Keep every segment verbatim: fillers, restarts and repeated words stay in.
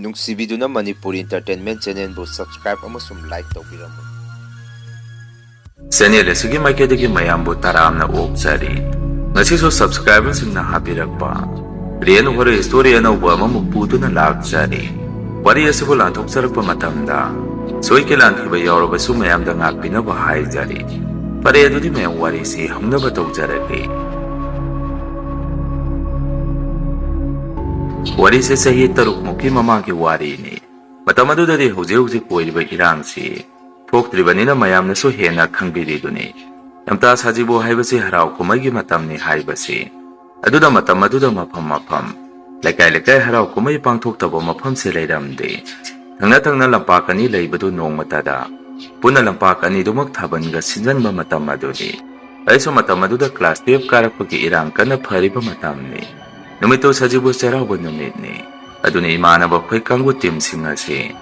ꯅꯨꯡꯁꯤꯕꯤꯗꯨꯅ Manipur Entertainment Channelꯕꯨ subscribe ꯑꯃꯁꯨꯡ like ꯇꯧꯕꯤꯔꯝꯃꯨ꯫ Channel ꯑꯁꯤꯒꯤ ꯃꯥꯏꯀꯩꯗꯒꯤ ꯃꯌꯥꯝꯕꯨ ꯇꯔꯥꯝꯅ ꯑꯣꯛꯆꯔꯤ꯫ ꯉꯁꯤꯁꯨ subscriberꯁꯤꯡꯅ ꯍꯥꯞꯄꯤꯔꯛꯄ Real Horror Story ꯑꯅꯧꯕ ꯑꯃꯃꯨꯛ ꯄꯨꯗꯨꯅ ꯂꯥꯛꯆꯔꯤ꯫ ꯋꯥꯔꯤ ꯑꯁꯤꯕꯨ ꯂꯥꯟꯊꯣꯛꯆꯔꯛꯄ ꯃꯇꯝꯗ ꯁꯣꯏꯈꯤ ꯂꯥꯟꯈꯤꯕ ꯌꯥꯎꯔꯕꯁꯨ ꯃꯌꯥꯝꯗ ꯉꯥꯛꯄꯤꯅꯕ ꯍꯥꯏꯖꯔꯤ꯫ ꯐꯔꯦ, ꯑꯗꯨꯗꯤ ꯃꯌꯥꯝ ꯋꯥꯔꯤꯁꯤ ꯍꯧꯅꯕ ꯇꯧꯖꯔꯒꯦ꯫ ꯋꯥꯔꯤꯁꯦ ꯆꯍꯤ ꯇꯔꯨꯛ ꯃꯨꯛꯀꯤ ꯃꯃꯥꯡꯒꯤ ꯋꯥꯔꯤꯅꯤ꯫ ꯃꯇꯝ ꯑꯗꯨꯗꯗꯤ ꯍꯧꯖꯤꯛ ꯍꯧꯖꯤꯛ ꯑꯣꯏꯔꯤꯕ ꯏꯔꯥꯡꯁꯤ ꯊꯣꯛꯇ꯭ꯔꯤꯕꯅꯤꯅ ꯃꯌꯥꯝꯅꯁꯨ ꯍꯦꯟꯅ ꯈꯪꯕꯤꯔꯤꯗꯨꯅꯤ꯫ ꯂꯝꯇꯥ ꯁꯖꯤꯕꯨ ꯍꯥꯏꯕꯁꯤ ꯍꯔꯥꯎ ꯀꯨꯝꯍꯩꯒꯤ ꯃꯇꯝꯅꯤ ꯍꯥꯏꯕꯁꯤ꯫ ꯑꯗꯨꯗ ꯃꯇꯝ ꯑꯗꯨꯗ ꯃꯐꯝ ꯃꯐꯝ, ꯂꯩꯀꯥꯏ ꯂꯩꯀꯥꯏ ꯍꯔꯥꯎ ꯀꯨꯝꯍꯩ ꯄꯥꯡꯊꯣꯛꯇꯕ ꯃꯐꯝꯁꯦ ꯂꯩꯔꯝꯗꯦ꯫ ꯊꯪꯅ ꯊꯪꯅ ꯂꯝꯄꯥꯛ ꯑꯅꯤ ꯂꯩꯕꯗꯨ ꯅꯣꯡꯃꯇꯗ ꯄꯨꯟꯅ ꯂꯝꯄꯥꯛ ꯑꯅꯤꯗꯨꯃꯛ ꯊꯥꯕꯜꯒ ꯁꯤꯟꯖꯟꯕ ꯃꯇꯝ ꯑꯗꯨꯅꯤ꯫ ꯑꯩꯁꯨ ꯃꯇꯝ ꯑꯗꯨꯗ class twelve ꯀꯥꯔꯛꯄꯒꯤ ꯏꯔꯥꯡ ꯀꯟꯅ ꯐꯔꯤꯕ ꯃꯇꯝꯅꯤ꯫ ꯅꯨꯃꯤꯠꯇꯨ ꯁꯖꯤꯕꯨ ꯆꯩꯔꯥꯎꯕ ꯅꯨꯃꯤꯠꯅꯤ꯫ ꯑꯗꯨꯅ ꯏꯃꯥꯟꯅꯕ ꯑꯩꯈꯣꯏ ꯀꯥꯡꯕꯨ teamꯁꯤꯡ ꯑꯁꯤ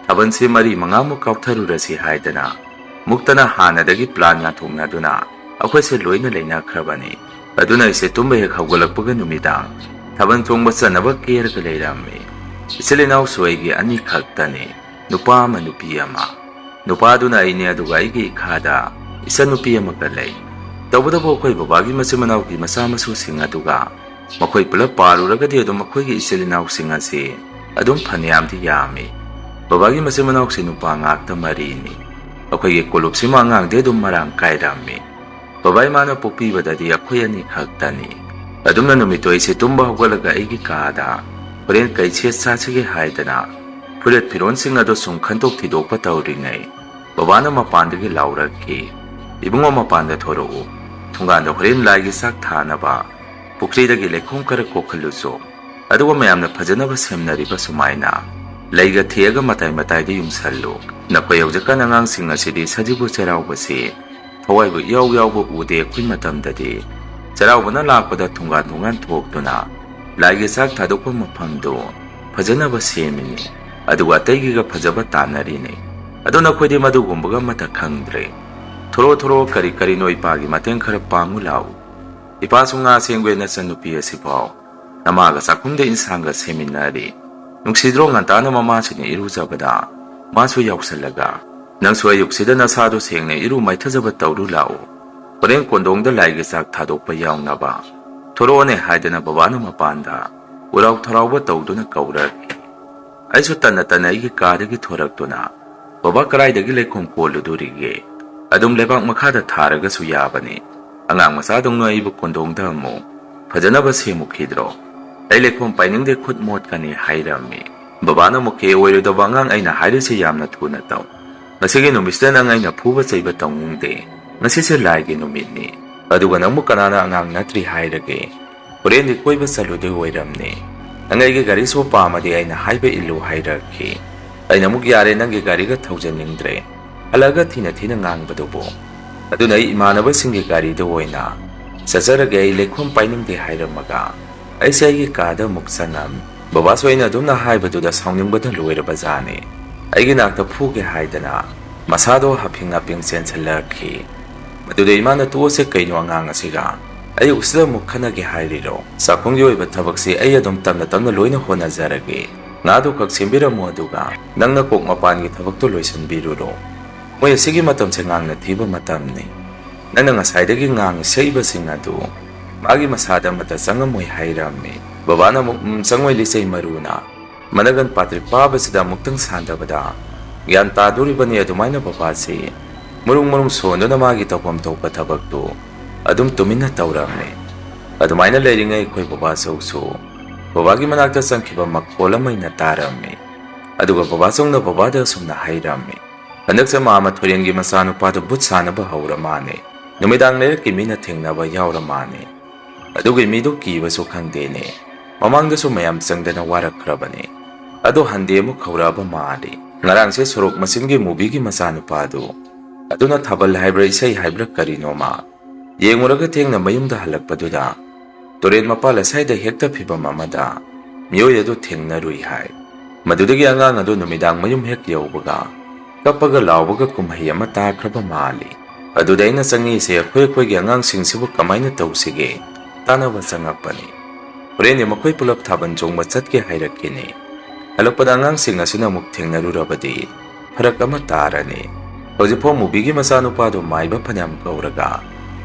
ꯊꯥꯕꯜꯁꯤ ꯃꯔꯤ ꯃꯉꯥꯃꯨꯛ ꯀꯥꯎꯊꯔꯨꯔꯁꯤ ꯍꯥꯏꯗꯅ ꯃꯨꯛꯇꯅ ꯍꯥꯟꯅꯗꯒꯤ plan ꯌꯥꯊꯣꯛꯅꯗꯨꯅ ꯑꯩꯈꯣꯏꯁꯦ ꯂꯣꯏꯅ ꯂꯩꯅꯈ꯭ꯔꯕꯅꯤ꯫ ꯑꯗꯨꯅ ꯑꯩꯁꯦ ꯇꯨꯝꯕ ꯍꯦꯛ ꯍꯧꯒꯠꯂꯛꯄꯒ ꯅꯨꯃꯤꯗꯥꯡ ꯊꯥꯕꯜ ꯆꯣꯡꯕ ꯆꯠꯅꯕ ꯀꯦꯔꯒ ꯂꯩꯔꯝꯃꯤ꯫ ꯏꯆꯤꯜ ꯏꯅꯥꯎꯁꯨ ꯑꯩꯒꯤ ꯑꯅꯤ ꯈꯛꯇꯅꯤ, ꯅꯨꯄꯥ ꯑꯃ ꯅꯨꯄꯤ ꯑꯃ꯫ ꯅꯨꯄꯥꯗꯨꯅ ꯑꯩꯅꯦ, ꯑꯗꯨꯒ ꯑꯩꯒꯤ ꯏꯈꯥꯗ ꯏꯆꯟꯅꯨꯄꯤ ꯑꯃꯒ ꯂꯩ꯫ ꯇꯧꯕꯇꯕꯨ ꯑꯩꯈꯣꯏ ꯕꯕꯥꯒꯤ ꯃꯆꯤꯟ ꯃꯅꯥꯎꯒꯤ ꯃꯆꯥ ꯃꯁꯨꯁꯤꯡ ꯑꯗꯨꯒ ꯃꯈꯣꯏ ꯄꯨꯂꯞ ꯄꯥꯔꯨꯔꯒꯗꯤ ꯑꯗꯨꯝ ꯃꯈꯣꯏꯒꯤ ꯏꯆꯤꯜ ꯏꯅꯥꯎꯁꯤꯡ ꯑꯁꯤ ꯑꯗꯨꯝ ꯐꯅꯌꯥꯝꯗꯤ ꯌꯥꯝꯃꯤ꯫ ꯕꯕꯥꯒꯤ ꯃꯆꯤꯟ ꯃꯅꯥꯎꯁꯤ ꯅꯨꯄꯥ ꯉꯥꯛꯇ ꯃꯔꯤꯅꯤ꯫ ꯑꯩꯈꯣꯏꯒꯤ ꯀꯣꯂꯨꯞꯁꯤꯃ ꯑꯉꯥꯡꯗꯤ ꯑꯗꯨꯝ ꯃꯔꯥꯡ ꯀꯥꯏꯔꯝꯃꯤ꯫ ꯕꯕꯥ ꯏꯃꯥꯅ ꯄꯣꯛꯄꯤꯕꯗꯗꯤ ꯑꯩꯈꯣꯏ ꯑꯅꯤ ꯈꯛꯇꯅꯤ꯫ ꯑꯗꯨꯝꯅ ꯅꯨꯃꯤꯠꯇꯣ ꯑꯩꯁꯦ ꯇꯨꯝꯕ ꯍꯧꯒꯠꯂꯒ ꯑꯩꯒꯤ ꯀꯥꯗ ꯍꯣꯔꯦꯟ ꯀꯩ ꯁꯦꯠ ꯆꯥꯁꯤꯒꯦ ꯍꯥꯏꯗꯅ ꯐꯨꯔꯤꯠ ꯐꯤꯔꯣꯟꯁꯤꯡ ꯑꯗꯨ ꯁꯨꯝ ꯈꯟꯗꯣꯛ ꯊꯤꯗꯣꯛꯄ ꯇꯧꯔꯤꯉꯩ, ꯕꯕꯥꯅ ꯃꯄꯥꯟꯗꯒꯤ ꯂꯥꯎꯔꯛꯈꯤ, "ꯏꯕꯨꯡꯉꯣ, ꯃꯄꯥꯟꯗ ꯊꯣꯔꯛꯎ꯫ ꯊꯣꯡꯒꯥꯟꯗ ꯍꯣꯔꯦꯟ ꯂꯥꯏꯒꯤ ꯆꯥꯛ ꯊꯥꯅꯕ ꯄꯨꯈ꯭ꯔꯤꯗꯒꯤ ꯂꯩꯈꯣꯝ ꯈꯔ ꯀꯣꯛꯍꯜꯂꯨꯆꯣ꯫ ꯑꯗꯨꯒ ꯃꯌꯥꯝꯅ ꯐꯖꯅꯕ ꯁꯦꯝꯅꯔꯤꯕ ꯁꯨꯃꯥꯏꯅ ꯂꯩꯒ ꯊꯦꯛꯑꯒ ꯃꯇꯥꯏ ꯃꯇꯥꯏꯗ ꯌꯨꯡꯁꯜꯂꯨ꯫ ꯅꯈꯣꯏ ꯍꯧꯖꯤꯛꯀꯥꯟ ꯑꯉꯥꯡꯁꯤꯡ ꯑꯁꯤꯗꯤ ꯁꯖꯤꯕꯨ ꯆꯩꯔꯥꯎꯕꯁꯤ ꯊꯋꯥꯏꯕꯨ ꯏꯌꯥꯎ ꯌꯥꯎꯕ ꯎꯗꯦ꯫ ꯑꯩꯈꯣꯏ ꯃꯇꯝꯗꯗꯤ ꯆꯩꯔꯥꯎꯕꯅ ꯂꯥꯛꯄꯗ ꯊꯣꯡꯒꯥꯟ ꯊꯣꯡꯒꯥꯟ ꯊꯣꯛꯇꯨꯅ ꯂꯥꯏꯒꯤ ꯆꯥꯛ ꯊꯥꯗꯣꯛꯄ ꯃꯐꯝꯗꯨ ꯐꯖꯅꯕ ꯁꯦꯝꯃꯤꯅꯤ, ꯑꯗꯨꯒ ꯑꯇꯩꯒꯤꯒ ꯐꯖꯕ ꯇꯥꯟꯅꯔꯤꯅꯤ꯫ ꯑꯗꯣ ꯅꯈꯣꯏꯗꯤ ꯃꯗꯨꯒꯨꯝꯕꯒ ꯑꯃꯠꯇ ꯈꯪꯗ꯭ꯔꯦ꯫ ꯊꯣꯔꯣ ꯊꯣꯔꯣ, ꯀꯔꯤ ꯀꯔꯤꯅꯣ ꯏꯄꯥꯒꯤ ꯃꯇꯦꯡ ꯈꯔ ꯄꯥꯡꯉꯨ ꯂꯥꯎ꯫ ꯏꯄꯥꯁꯨ ꯉꯥ ꯁꯦꯝꯒꯦ, ꯅꯆꯟꯅꯨꯄꯤ ꯑꯁꯤꯐꯥꯎ ꯅꯃꯥꯒ ꯆꯥꯛꯈꯨꯝꯗ ꯏꯟꯁꯥꯡꯒ ꯁꯦꯝꯃꯤꯟꯅꯔꯤ꯫ ꯅꯨꯡꯁꯤꯗ꯭ꯔꯣ ꯉꯟꯇꯥꯅ ꯃꯃꯥꯁꯤꯡꯅ ꯏꯔꯨꯖꯕꯗ ꯃꯥꯁꯨ ꯌꯥꯎꯁꯜꯂꯒ, "ꯅꯪꯁꯨ ꯑꯌꯨꯛꯁꯤꯗ ꯅꯁꯥꯗꯣ ꯁꯦꯡꯅ ꯏꯔꯨ ꯃꯥꯏꯊꯖꯕ ꯇꯧꯔꯨ ꯂꯥꯛꯎ, ꯍꯣꯔꯦꯟ ꯀꯣꯟꯗꯣꯡꯗ ꯂꯥꯏꯒꯤ ꯆꯥꯛ ꯊꯥꯗꯣꯛꯄ ꯌꯥꯎꯅꯕ ꯊꯣꯔꯛꯑꯣꯅꯦ" ꯍꯥꯏꯗꯅ ꯕꯕꯥꯅ ꯃꯄꯥꯟꯗ ꯎꯔꯥꯎ ꯊꯔꯥꯎꯕ ꯇꯧꯗꯨꯅ ꯀꯧꯔꯛꯏ꯫ ꯑꯩꯁꯨ ꯇꯟꯅ ꯇꯟꯅ ꯑꯩꯒꯤ ꯀꯥꯗꯒꯤ ꯊꯣꯔꯛꯇꯨꯅ, "ꯕꯕꯥ, ꯀꯗꯥꯏꯗꯒꯤ ꯂꯩꯈꯣꯝ ꯀꯣꯜꯂꯨꯗꯣꯔꯤꯒꯦ? ꯑꯗꯨꯝ ꯂꯩꯕꯥꯛ ꯃꯈꯥꯗ ꯊꯥꯔꯒꯁꯨ ꯌꯥꯕꯅꯤ꯫ ꯑꯉꯥꯡ ꯃꯆꯥꯗꯧꯅ ꯑꯩꯕꯨ ꯀꯣꯟꯗꯣꯡꯗ ꯑꯃꯨꯛ ꯐꯖꯅꯕ ꯁꯦꯝꯃꯨꯈꯤꯗ꯭ꯔꯣ? ꯑꯩ ꯂꯩꯈꯣꯝ ꯄꯥꯏꯅꯤꯡꯗꯦ, ꯈꯨꯠ ꯃꯣꯠꯀꯅꯤ" ꯍꯥꯏꯔꯝꯃꯤ꯫ ꯕꯕꯥꯅ ꯑꯃꯨꯛ, "ꯀꯦ ꯑꯣꯏꯔꯣꯏꯗꯕ ꯑꯉꯥꯡ, ꯑꯩꯅ ꯍꯥꯏꯔꯤꯁꯤ ꯌꯥꯝꯅ ꯊꯨꯅ ꯇꯧ꯫ ꯉꯁꯤꯒꯤ ꯅꯨꯃꯤꯠꯁꯤꯗ ꯅꯪ ꯑꯩꯅ ꯐꯨꯕ ꯆꯩꯕ ꯇꯧꯅꯤꯡꯗꯦ꯫ ꯉꯁꯤꯁꯦ ꯂꯥꯏꯒꯤ ꯅꯨꯃꯤꯠꯅꯤ꯫ ꯑꯗꯨꯒ ꯅꯪꯕꯨ ꯀꯅꯥꯅ ꯑꯉꯥꯡ ꯅꯠꯇ꯭ꯔꯤ ꯍꯥꯏꯔꯒꯦ? ꯍꯣꯔꯦꯟꯗꯤ ꯀꯣꯏꯕ ꯆꯠꯂꯨꯗꯣꯏ ꯑꯣꯏꯔꯝꯅꯤ꯫ ꯅꯪ ꯑꯩꯒꯤ ꯒꯥꯔꯤꯁꯨ ꯄꯥꯝꯃꯗꯤ ꯑꯩꯅ ꯍꯥꯏꯕ ꯏꯜꯂꯨ" ꯍꯥꯏꯔꯛꯈꯤ꯫ ꯑꯩꯅ ꯑꯃꯨꯛ, "ꯌꯥꯔꯦ, ꯅꯪꯒꯤ ꯒꯥꯔꯤꯒ ꯊꯧꯖꯅꯤꯡꯗ꯭ꯔꯦ꯫ ꯍꯜꯂꯛꯑꯒ ꯊꯤꯅ ꯊꯤꯅ ꯉꯥꯡꯕꯗꯨꯕꯨ"꯫ ꯑꯗꯨꯅ ꯑꯩ ꯏꯃꯥꯟꯅꯕꯁꯤꯡꯒꯤ ꯒꯥꯔꯤꯗ ꯑꯣꯏꯅ ꯆꯠꯆꯔꯒꯦ, ꯑꯩ ꯂꯩꯈꯣꯝ ꯄꯥꯏꯅꯤꯡꯗꯦ ꯍꯥꯏꯔꯝꯃꯒ ꯑꯩꯁꯦ ꯑꯩꯒꯤ ꯀꯥꯗ ꯑꯃꯨꯛ ꯆꯪꯉꯝꯃꯤ꯫ ꯕꯕꯥꯁꯨ ꯑꯩꯅ ꯑꯗꯨꯝꯅ ꯍꯥꯏꯕꯗꯨꯗ ꯁꯥꯎꯅꯤꯡꯕꯗ ꯂꯣꯏꯔꯕ ꯖꯥꯠꯅꯤ꯫ ꯑꯩꯒꯤ ꯅꯥꯛꯇ ꯐꯨꯒꯦ ꯍꯥꯏꯗꯅ ꯃꯁꯥꯗꯣ ꯍꯥꯞꯄꯤꯡ ꯍꯥꯞꯄꯤꯡ ꯆꯦꯟꯁꯤꯜꯂꯛꯈꯤ꯫ ꯃꯗꯨꯗ ꯏꯃꯥꯅ, "ꯇꯣꯛꯑꯁꯦ ꯀꯩꯅꯣ, ꯑꯉꯥꯡ ꯑꯁꯤꯒ ꯑꯌꯨꯛꯁꯤꯗ ꯑꯃꯨꯛ ꯈꯠꯅꯒꯦ ꯍꯥꯏꯔꯤꯔꯣ? ꯆꯥꯛꯈꯨꯝꯒꯤ ꯑꯣꯏꯕ ꯊꯕꯛꯁꯤ ꯑꯩ ꯑꯗꯨꯝ ꯇꯞꯅ ꯇꯞꯅ ꯂꯣꯏꯅ ꯍꯣꯠꯅꯖꯔꯒꯦ꯫ ꯉꯥꯗꯨ ꯈꯛ ꯁꯦꯝꯕꯤꯔꯝꯃꯣ, ꯑꯗꯨꯒ ꯅꯪꯅ ꯀꯣꯛ ꯃꯄꯥꯟꯒꯤ ꯊꯕꯛꯇꯣ ꯂꯣꯏꯁꯤꯟꯕꯤꯔꯨꯔꯣ꯫ ꯃꯣꯏ ꯑꯁꯤꯒꯤ ꯃꯇꯝꯁꯦ ꯉꯥꯡꯅ ꯊꯤꯕ ꯃꯇꯝꯅꯤ꯫ ꯅꯪꯅ ꯉꯁꯥꯏꯗꯒꯤ ꯉꯥꯡꯉꯤ ꯁꯛꯏꯕꯁꯤꯡ ꯑꯗꯨ ꯃꯥꯒꯤ ꯃꯁꯥꯗ ꯑꯃꯠꯇ ꯆꯪꯉꯝꯃꯣꯏ" ꯍꯥꯏꯔꯝꯃꯤ꯫ ꯕꯕꯥꯅ ꯑꯃꯨꯛ, "ꯎꯝ, ꯆꯪꯉꯣꯏ, ꯂꯤꯆꯩ ꯃꯔꯨꯅ ꯃꯅꯒꯟ ꯄꯥꯇ꯭ꯔꯤꯛ ꯄꯥꯕꯁꯤꯗ ꯑꯃꯨꯛꯇꯪ ꯁꯥꯟꯗꯕꯗ ꯒ꯭ꯌꯥꯟ ꯇꯥꯗꯣꯔꯤꯕꯅꯤ" ꯑꯗꯨꯃꯥꯏꯅ ꯕꯕꯥꯁꯤ ꯃꯔꯨꯡ ꯃꯔꯨꯡ ꯁꯣꯟꯗꯨꯅ ꯃꯥꯒꯤ ꯇꯧꯐꯝ ꯊꯣꯛꯄ ꯊꯕꯛꯇꯨ ꯑꯗꯨꯝ ꯇꯨꯃꯤꯟꯅ ꯇꯧꯔꯝꯃꯤ꯫ ꯑꯗꯨꯃꯥꯏꯅ ꯂꯩꯔꯤꯉꯩ ꯑꯩꯈꯣꯏ ꯕꯕꯥꯆꯧꯁꯨ ꯕꯕꯥꯒꯤ ꯃꯅꯥꯛꯇ ꯆꯪꯈꯤꯕ ꯃꯈꯣꯜ ꯑꯃ ꯑꯩꯅ ꯇꯥꯔꯝꯃꯤ꯫ ꯑꯗꯨꯒ ꯕꯕꯥꯆꯧꯅ ꯕꯕꯥꯗ ꯑꯁꯨꯝꯅ ꯍꯥꯏꯔꯝꯃꯤ, "ꯍꯟꯗꯛꯁꯦ ꯃꯥꯃ ꯊꯣꯏꯔꯦꯟꯒꯤ ꯃꯆꯥꯅꯨꯄꯥꯗꯨ ꯚꯨꯠ ꯁꯥꯟꯅꯕ ꯍꯧꯔ ꯃꯥꯅꯦ꯫ ꯅꯨꯃꯤꯗꯥꯡ ꯂꯩꯔꯛꯀꯤ ꯃꯤꯅ ꯊꯦꯡꯅꯕ ꯌꯥꯎꯔ ꯃꯥꯅꯦ꯫ ꯑꯗꯨꯒꯤ ꯃꯤꯗꯨ ꯀꯤꯕꯁꯨ ꯈꯪꯗꯦꯅꯦ꯫ ꯃꯃꯥꯡꯗꯁꯨ ꯃꯌꯥꯝ ꯆꯪꯗꯅ ꯋꯥꯔꯛꯈ꯭ꯔꯕꯅꯦ꯫ ꯑꯗꯣ ꯍꯟꯗꯦ ꯑꯃꯨꯛ ꯍꯧꯔꯛꯑꯕ ꯃꯥꯜꯂꯤ꯫ ꯉꯔꯥꯡꯁꯦ ꯁꯣꯔꯣꯛ ꯃꯆꯤꯟꯒꯤ ꯃꯨꯕꯤꯒꯤ ꯃꯆꯥꯅꯨꯄꯥꯗꯨ, ꯑꯗꯨꯅ ꯊꯥꯕꯜ ꯍꯥꯏꯕ꯭ꯔꯥ ꯏꯁꯩ ꯍꯥꯏꯕ꯭ꯔꯥ ꯀꯔꯤꯅꯣꯃ ꯌꯦꯡꯉꯨꯔꯒ ꯊꯦꯡꯅ ꯃꯌꯨꯝꯗ ꯍꯜꯂꯛꯄꯗꯨꯗ ꯇꯨꯔꯦꯟ ꯃꯄꯥꯜ ꯑꯁ꯭ꯋꯥꯏꯗ ꯍꯦꯛꯇ ꯐꯤꯕꯝ ꯑꯃꯗ ꯃꯤꯑꯣꯏ ꯑꯗꯨ ꯊꯦꯡꯅꯔꯨꯏ" ꯍꯥꯏ꯫ ꯃꯗꯨꯗꯒꯤ ꯑꯉꯥꯡ ꯑꯗꯨ ꯅꯨꯃꯤꯗꯥꯡ ꯃꯌꯨꯝ ꯍꯦꯛ ꯌꯧꯕꯒ ꯀꯞꯄꯒ ꯂꯥꯎꯕꯒ ꯀꯨꯝꯍꯩ ꯑꯃ ꯇꯥꯈ꯭ꯔꯕ ꯃꯥꯜꯂꯤ꯫ ꯑꯗꯨꯗ ꯑꯩꯅ ꯆꯪꯉꯛꯏꯁꯦ ꯑꯩꯈꯣꯏ ꯑꯩꯈꯣꯏꯒꯤ ꯑꯉꯥꯡꯁꯤꯡꯁꯤꯕꯨ ꯀꯃꯥꯏꯅ ꯇꯧꯁꯤꯒꯦ ꯇꯥꯟꯅꯕ ꯆꯪꯉꯛꯄꯅꯤ꯫ ꯍꯣꯔꯦꯟꯗꯤ ꯃꯈꯣꯏ ꯄꯨꯂꯞ ꯊꯥꯕꯜ ꯆꯣꯡꯕ ꯆꯠꯀꯦ ꯍꯥꯏꯔꯛꯈꯤꯅꯤ꯫ ꯍꯜꯂꯛꯄꯗ ꯑꯉꯥꯡꯁꯤꯡ ꯑꯁꯤꯅ ꯑꯃꯨꯛ ꯊꯦꯡꯅꯔꯨꯔꯕꯗꯤ ꯐꯔꯛ ꯑꯃ ꯇꯥꯔꯅꯤ꯫ ꯍꯧꯖꯤꯛꯐꯥꯎ ꯃꯨꯕꯤꯒꯤ ꯃꯆꯥꯅꯨꯄꯥꯗꯨ ꯃꯥꯏꯕ ꯐꯅꯌꯥꯝ ꯀꯧꯔꯒ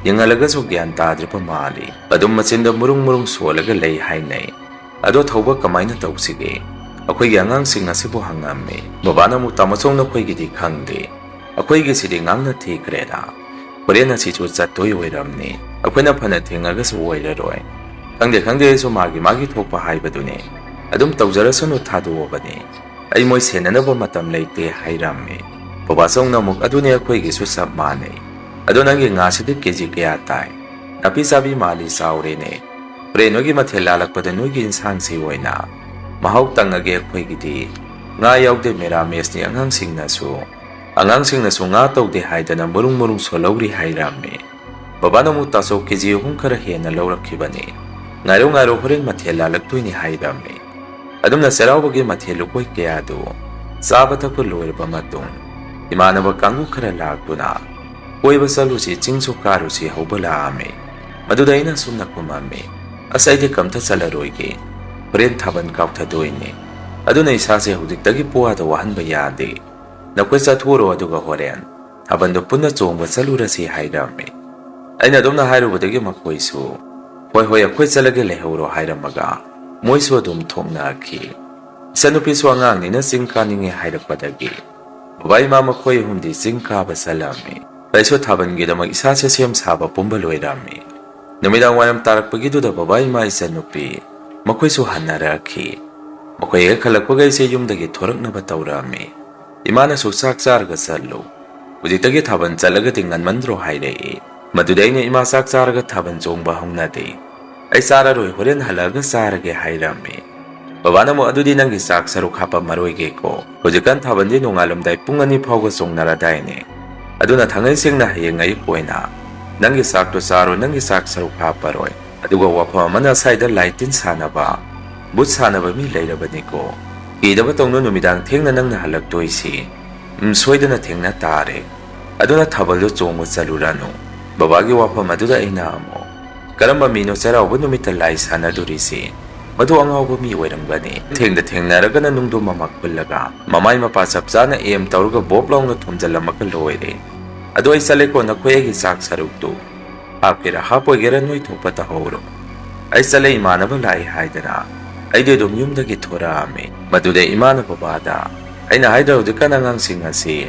ꯌꯦꯡꯍꯜꯂꯒꯁꯨ ꯒ꯭ꯌꯥꯟ ꯇꯥꯗ꯭ꯔꯤꯕ ꯃꯥꯜꯂꯤ꯫ ꯑꯗꯨꯝ ꯃꯆꯤꯟꯗ ꯃꯨꯔꯨꯡ ꯃꯨꯔꯨꯡ ꯁꯣꯜꯂꯒ ꯂꯩ ꯍꯥꯏꯅꯩ꯫ ꯑꯗꯣ ꯊꯧꯕ ꯀꯃꯥꯏꯅ ꯇꯧꯁꯤꯒꯦ? ꯑꯩꯈꯣꯏꯒꯤ ꯑꯉꯥꯡꯁꯤꯡ ꯑꯁꯤꯕꯨ ꯍꯪꯉꯝꯃꯤ꯫ ꯕꯕꯥꯅ ꯑꯃꯨꯛ, "ꯇꯥꯃꯣꯆꯧ, ꯅꯈꯣꯏꯒꯤꯗꯤ ꯈꯪꯗꯦ, ꯑꯩꯈꯣꯏꯒꯤꯁꯤꯗꯤ ꯉꯥꯡꯅ ꯊꯤꯈ꯭ꯔꯦꯗ꯫ ꯍꯣꯔꯦꯟ ꯑꯁꯤꯁꯨ ꯆꯠꯇꯣꯏ ꯑꯣꯏꯔꯝꯅꯤ꯫ ꯑꯩꯈꯣꯏꯅ ꯐꯅ ꯊꯦꯡꯉꯒꯁꯨ ꯑꯣꯏꯔꯔꯣꯏ꯫ ꯈꯪꯗꯦ, ꯈꯪꯗꯦ, ꯑꯩꯁꯨ ꯃꯥꯒꯤ ꯃꯥꯒꯤ ꯊꯣꯛꯄ ꯍꯥꯏꯕꯗꯨꯅꯤ꯫ ꯑꯗꯨꯝ ꯇꯧꯖꯔꯁꯅꯨ, ꯊꯥꯗꯣꯛꯑꯕꯅꯤ꯫ ꯑꯩ ꯃꯣꯏ ꯁꯦꯟꯅꯅꯕ ꯃꯇꯝ ꯂꯩꯇꯦ" ꯍꯥꯏꯔꯝꯃꯤ꯫ ꯕꯕꯥꯆꯧꯅ ꯑꯃꯨꯛ, "ꯑꯗꯨꯅꯤ, ꯑꯩꯈꯣꯏꯒꯤꯁꯨ ꯆꯞ ꯃꯥꯟꯅꯩ꯫ ꯑꯗꯣ ꯅꯪꯒꯤ ꯉꯥꯁꯤꯗꯤ ꯀꯦꯖꯤ ꯀꯌꯥ ꯇꯥꯏ? ꯅꯥꯄꯤ ꯆꯥꯕꯤ ꯃꯥꯜꯂꯤ, ꯆꯥꯎꯔꯦꯅꯦ꯫ ꯍꯣꯔꯦꯟ ꯅꯣꯏꯒꯤ ꯃꯊꯦꯜ ꯂꯥꯜꯂꯛꯄꯗ ꯅꯣꯏꯒꯤ ꯏꯟꯁꯥꯡꯁꯤ ꯑꯣꯏꯅ ꯃꯍꯥꯎ ꯇꯪꯉꯒꯦ꯫ ꯑꯩꯈꯣꯏꯒꯤꯗꯤ ꯉꯥ ꯌꯥꯎꯗꯦ, ꯃꯦꯔꯥꯃꯦꯁꯅꯤ꯫ ꯑꯉꯥꯡꯁꯤꯡꯅꯁꯨ, ꯑꯉꯥꯡꯁꯤꯡꯅꯁꯨ ꯉꯥ ꯇꯧꯗꯦ ꯍꯥꯏꯗꯅ ꯃꯔꯨꯡ ꯃꯔꯨꯡ ꯁꯣꯜꯍꯧꯔꯤ" ꯍꯥꯏꯔꯝꯃꯤ꯫ ꯕꯕꯥꯅ ꯑꯃꯨꯛ, "ꯇꯥꯆꯧ, ꯀꯦꯖꯤ ꯑꯍꯨꯝ ꯈꯔ ꯍꯦꯟꯅ ꯂꯧꯔꯛꯈꯤꯕꯅꯤ꯫ ꯉꯥꯏꯔꯣ, ꯉꯥꯏꯔꯣ, ꯍꯣꯔꯦꯟ ꯃꯊꯦꯜ ꯂꯥꯜꯂꯛꯇꯣꯏꯅꯤ" ꯍꯥꯏꯔꯝꯃꯤ꯫ ꯑꯗꯨꯝꯅ ꯆꯩꯔꯥꯎꯕꯒꯤ ꯃꯊꯦꯜ ꯂꯨꯀꯣꯏ ꯀꯌꯥꯗꯨ ꯆꯥꯕ ꯊꯛꯄ ꯂꯣꯏꯔꯕ ꯃꯇꯨꯡ, ꯏꯃꯥꯟꯅꯕ ꯀꯥꯡꯕꯨ ꯈꯔ ꯂꯥꯛꯇꯨꯅ "ꯀꯣꯏꯕ ꯆꯠꯂꯨꯁꯤ, ꯆꯤꯡꯁꯨ ꯀꯥꯔꯨꯁꯤ" ꯍꯧꯕ ꯂꯥꯛꯑꯝꯃꯤ꯫ ꯃꯗꯨꯗ ꯑꯩꯅ ꯑꯁꯨꯝꯅ ꯈꯨꯝꯃꯝꯃꯤ, "ꯑꯁ, ꯑꯩꯗꯤ ꯀꯝꯇ ꯆꯠꯂꯔꯣꯏꯒꯦ꯫ ꯍꯣꯔꯦꯟ ꯊꯥꯕꯜ ꯀꯥꯎꯊꯗꯣꯏꯅꯤ꯫ ꯑꯗꯨꯅ ꯏꯁꯥꯁꯦ ꯍꯧꯖꯤꯛꯇꯒꯤ ꯄꯨꯋꯥꯗ ꯋꯥꯍꯟꯕ ꯌꯥꯗꯦ꯫ ꯅꯈꯣꯏ ꯆꯠꯊꯣꯛꯎꯔꯣ, ꯑꯗꯨꯒ ꯍꯣꯔꯦꯟ ꯊꯥꯕꯜꯗꯣ ꯄꯨꯟꯅ ꯆꯣꯡꯕ ꯆꯠꯂꯨꯔꯁꯤ" ꯍꯥꯏꯔꯝꯃꯤ꯫ ꯑꯩꯅ ꯑꯗꯨꯝꯅ ꯍꯥꯏꯔꯨꯕꯗꯒꯤ ꯃꯈꯣꯏꯁꯨ, "ꯍꯣꯏ, ꯍꯣꯏ, ꯑꯩꯈꯣꯏ ꯆꯠꯂꯒꯦ, ꯂꯩꯍꯧꯔꯣ" ꯍꯥꯏꯔꯝꯃꯒ ꯃꯣꯏꯁꯨ ꯑꯗꯨꯝ ꯊꯣꯛꯅꯈꯤ꯫ ꯏꯆꯟꯅꯨꯄꯤꯁꯨ ꯑꯉꯥꯡꯅꯤꯅ ꯆꯤꯡ ꯀꯥꯅꯤꯡꯉꯦ ꯍꯥꯏꯔꯛꯄꯗꯒꯤ ꯕꯕꯥ ꯏꯃꯥ ꯃꯈꯣꯏ ꯑꯍꯨꯝꯗꯤ ꯆꯤꯡ ꯀꯥꯕ ꯆꯠꯂꯝꯃꯤ꯫ ꯑꯩꯁꯨ ꯊꯥꯕꯜꯒꯤꯗꯃꯛ ꯏꯁꯥꯁꯦ ꯁꯦꯝ ꯁꯥꯕ ꯄꯨꯝꯕ ꯂꯣꯏꯔꯝꯃꯤ꯫ ꯅꯨꯃꯤꯗꯥꯡ ꯋꯥꯏꯔꯝ ꯇꯥꯔꯛꯄꯒꯤꯗꯨꯗ ꯕꯕꯥ ꯏꯃꯥ ꯏꯆꯟꯅꯨꯄꯤ ꯃꯈꯣꯏꯁꯨ ꯍꯟꯅꯔꯛꯈꯤ꯫ ꯃꯈꯣꯏ ꯍꯦꯛ ꯍꯜꯂꯛꯄꯒ ꯑꯩꯁꯦ ꯌꯨꯝꯗꯒꯤ ꯊꯣꯔꯛꯅꯕ ꯇꯧꯔꯛꯑꯝꯃꯤ꯫ ꯏꯃꯥꯅꯁꯨ, "ꯆꯥꯛ ꯆꯥꯔꯒ ꯆꯠꯂꯨ꯫ ꯍꯧꯖꯤꯛꯇꯒꯤ ꯊꯥꯕꯜ ꯆꯠꯂꯒꯗꯤ ꯉꯟꯃꯟꯗ꯭ꯔꯣ?" ꯍꯥꯏꯔꯛꯏ꯫ ꯃꯗꯨꯗ ꯑꯩꯅ, "ꯏꯃꯥ, ꯆꯥꯛ ꯆꯥꯔꯒ ꯊꯥꯕꯜ ꯆꯣꯡꯕ ꯍꯧꯅꯗꯦ꯫ ꯑꯩ ꯆꯥꯔꯔꯣꯏ, ꯍꯣꯔꯦꯟ ꯍꯜꯂꯛꯑꯒ ꯆꯥꯔꯒꯦ" ꯍꯥꯏꯔꯝꯃꯤ꯫ ꯕꯕꯥꯅ ꯑꯃꯨꯛ, "ꯑꯗꯨꯗꯤ ꯅꯪꯒꯤ ꯆꯥꯛ ꯁꯔꯨꯛ ꯍꯥꯞꯄꯝꯃꯔꯣꯏꯒꯦꯀꯣ꯫ ꯍꯧꯖꯤꯛꯀꯥꯟ ꯊꯥꯕꯜꯗꯤ ꯅꯣꯡꯉꯥꯜꯂꯝꯗꯥꯏ ꯄꯨꯡ ꯑꯅꯤ ꯐꯥꯎꯕ ꯆꯣꯡꯅꯔꯗꯥꯏꯅꯦ꯫ ꯑꯗꯨꯅ ꯊꯥꯡꯉꯩ ꯁꯦꯡꯅ ꯍꯌꯦꯡ ꯑꯌꯨꯛ ꯑꯣꯏꯅ ꯅꯪꯒꯤ ꯆꯥꯛꯇꯣ ꯆꯥꯔꯣ, ꯅꯪꯒꯤ ꯆꯥꯛ ꯁꯔꯨꯛ ꯍꯥꯞꯄꯔꯣꯏ꯫ ꯑꯗꯨꯒ ꯋꯥꯐꯝ ꯑꯃꯅ, ꯑꯁꯥꯏꯗ ꯂꯥꯏ ꯇꯤꯟ ꯁꯥꯟꯅꯕ, ꯚꯨꯠ ꯁꯥꯟꯅꯕ ꯃꯤ ꯂꯩꯔꯕꯅꯤꯀꯣ꯫ ꯀꯤꯗꯕ ꯇꯧꯅꯨ, ꯅꯨꯃꯤꯗꯥꯡ ꯊꯦꯡꯅ ꯅꯪꯅ ꯍꯜꯂꯛꯇꯣꯏꯁꯤ꯫ ꯎꯝ, ꯁꯣꯏꯗꯅ ꯊꯦꯡꯅ ꯇꯥꯔꯦ꯫ ꯑꯗꯨꯅ ꯊꯥꯕꯜꯗꯣ ꯆꯣꯡꯕ ꯆꯠꯂꯨꯔꯅꯨ"꯫ ꯕꯕꯥꯒꯤ ꯋꯥꯐꯝ ꯑꯗꯨꯗ ꯑꯩꯅ ꯑꯃꯨꯛ, "ꯀꯔꯝꯕ ꯃꯤꯅꯣ ꯆꯩꯔꯥꯎꯕ ꯅꯨꯃꯤꯠꯇ ꯂꯥꯏ ꯁꯥꯟꯅꯗꯣꯔꯤꯁꯤ? ꯃꯗꯨ ꯑꯉꯥꯎꯕ ꯃꯤ ꯑꯣꯏꯔꯝꯒꯅꯤ꯫ ꯊꯦꯡꯗ ꯊꯦꯡꯅꯔꯒꯅ ꯅꯨꯡꯗꯣ ꯃꯃꯛ ꯄꯨꯜꯂꯒ ꯃꯃꯥꯏ ꯃꯄꯥ ꯆꯞ ꯆꯥꯅ ꯑꯦꯝ ꯇꯧꯔꯒ ꯕꯣꯞ ꯂꯥꯎꯅ ꯊꯣꯝꯖꯤꯜꯂꯝꯃꯒ ꯂꯣꯏꯔꯦ꯫ "ꯑꯗꯣ ꯑꯩ ꯆꯠꯂꯦꯀꯣ, ꯅꯈꯣꯏ ꯑꯩꯒꯤ ꯆꯥꯛ ꯁꯔꯨꯛꯇꯨ ꯍꯥꯞꯀꯦꯔꯥ ꯍꯥꯞꯄꯣꯏꯒꯦꯔꯥ ꯅꯣꯏ ꯊꯣꯛꯄ ꯇꯧꯍꯧꯔꯣ꯫ ꯑꯩ ꯆꯠꯂꯦ, ꯏꯃꯥꯟꯅꯕ ꯂꯥꯛꯏ" ꯍꯥꯏꯗꯅ ꯑꯩꯗꯤ ꯑꯗꯨꯝ ꯌꯨꯝꯗꯒꯤ ꯊꯣꯔꯛꯑꯝꯃꯤ꯫ ꯃꯗꯨꯗ ꯏꯃꯥꯅ ꯕꯕꯥꯗ, "ꯑꯩꯅ ꯍꯥꯏꯗ꯭ꯔꯥ ꯍꯧꯖꯤꯛꯀꯥꯟ ꯑꯉꯥꯡꯁꯤꯡ ꯑꯁꯤ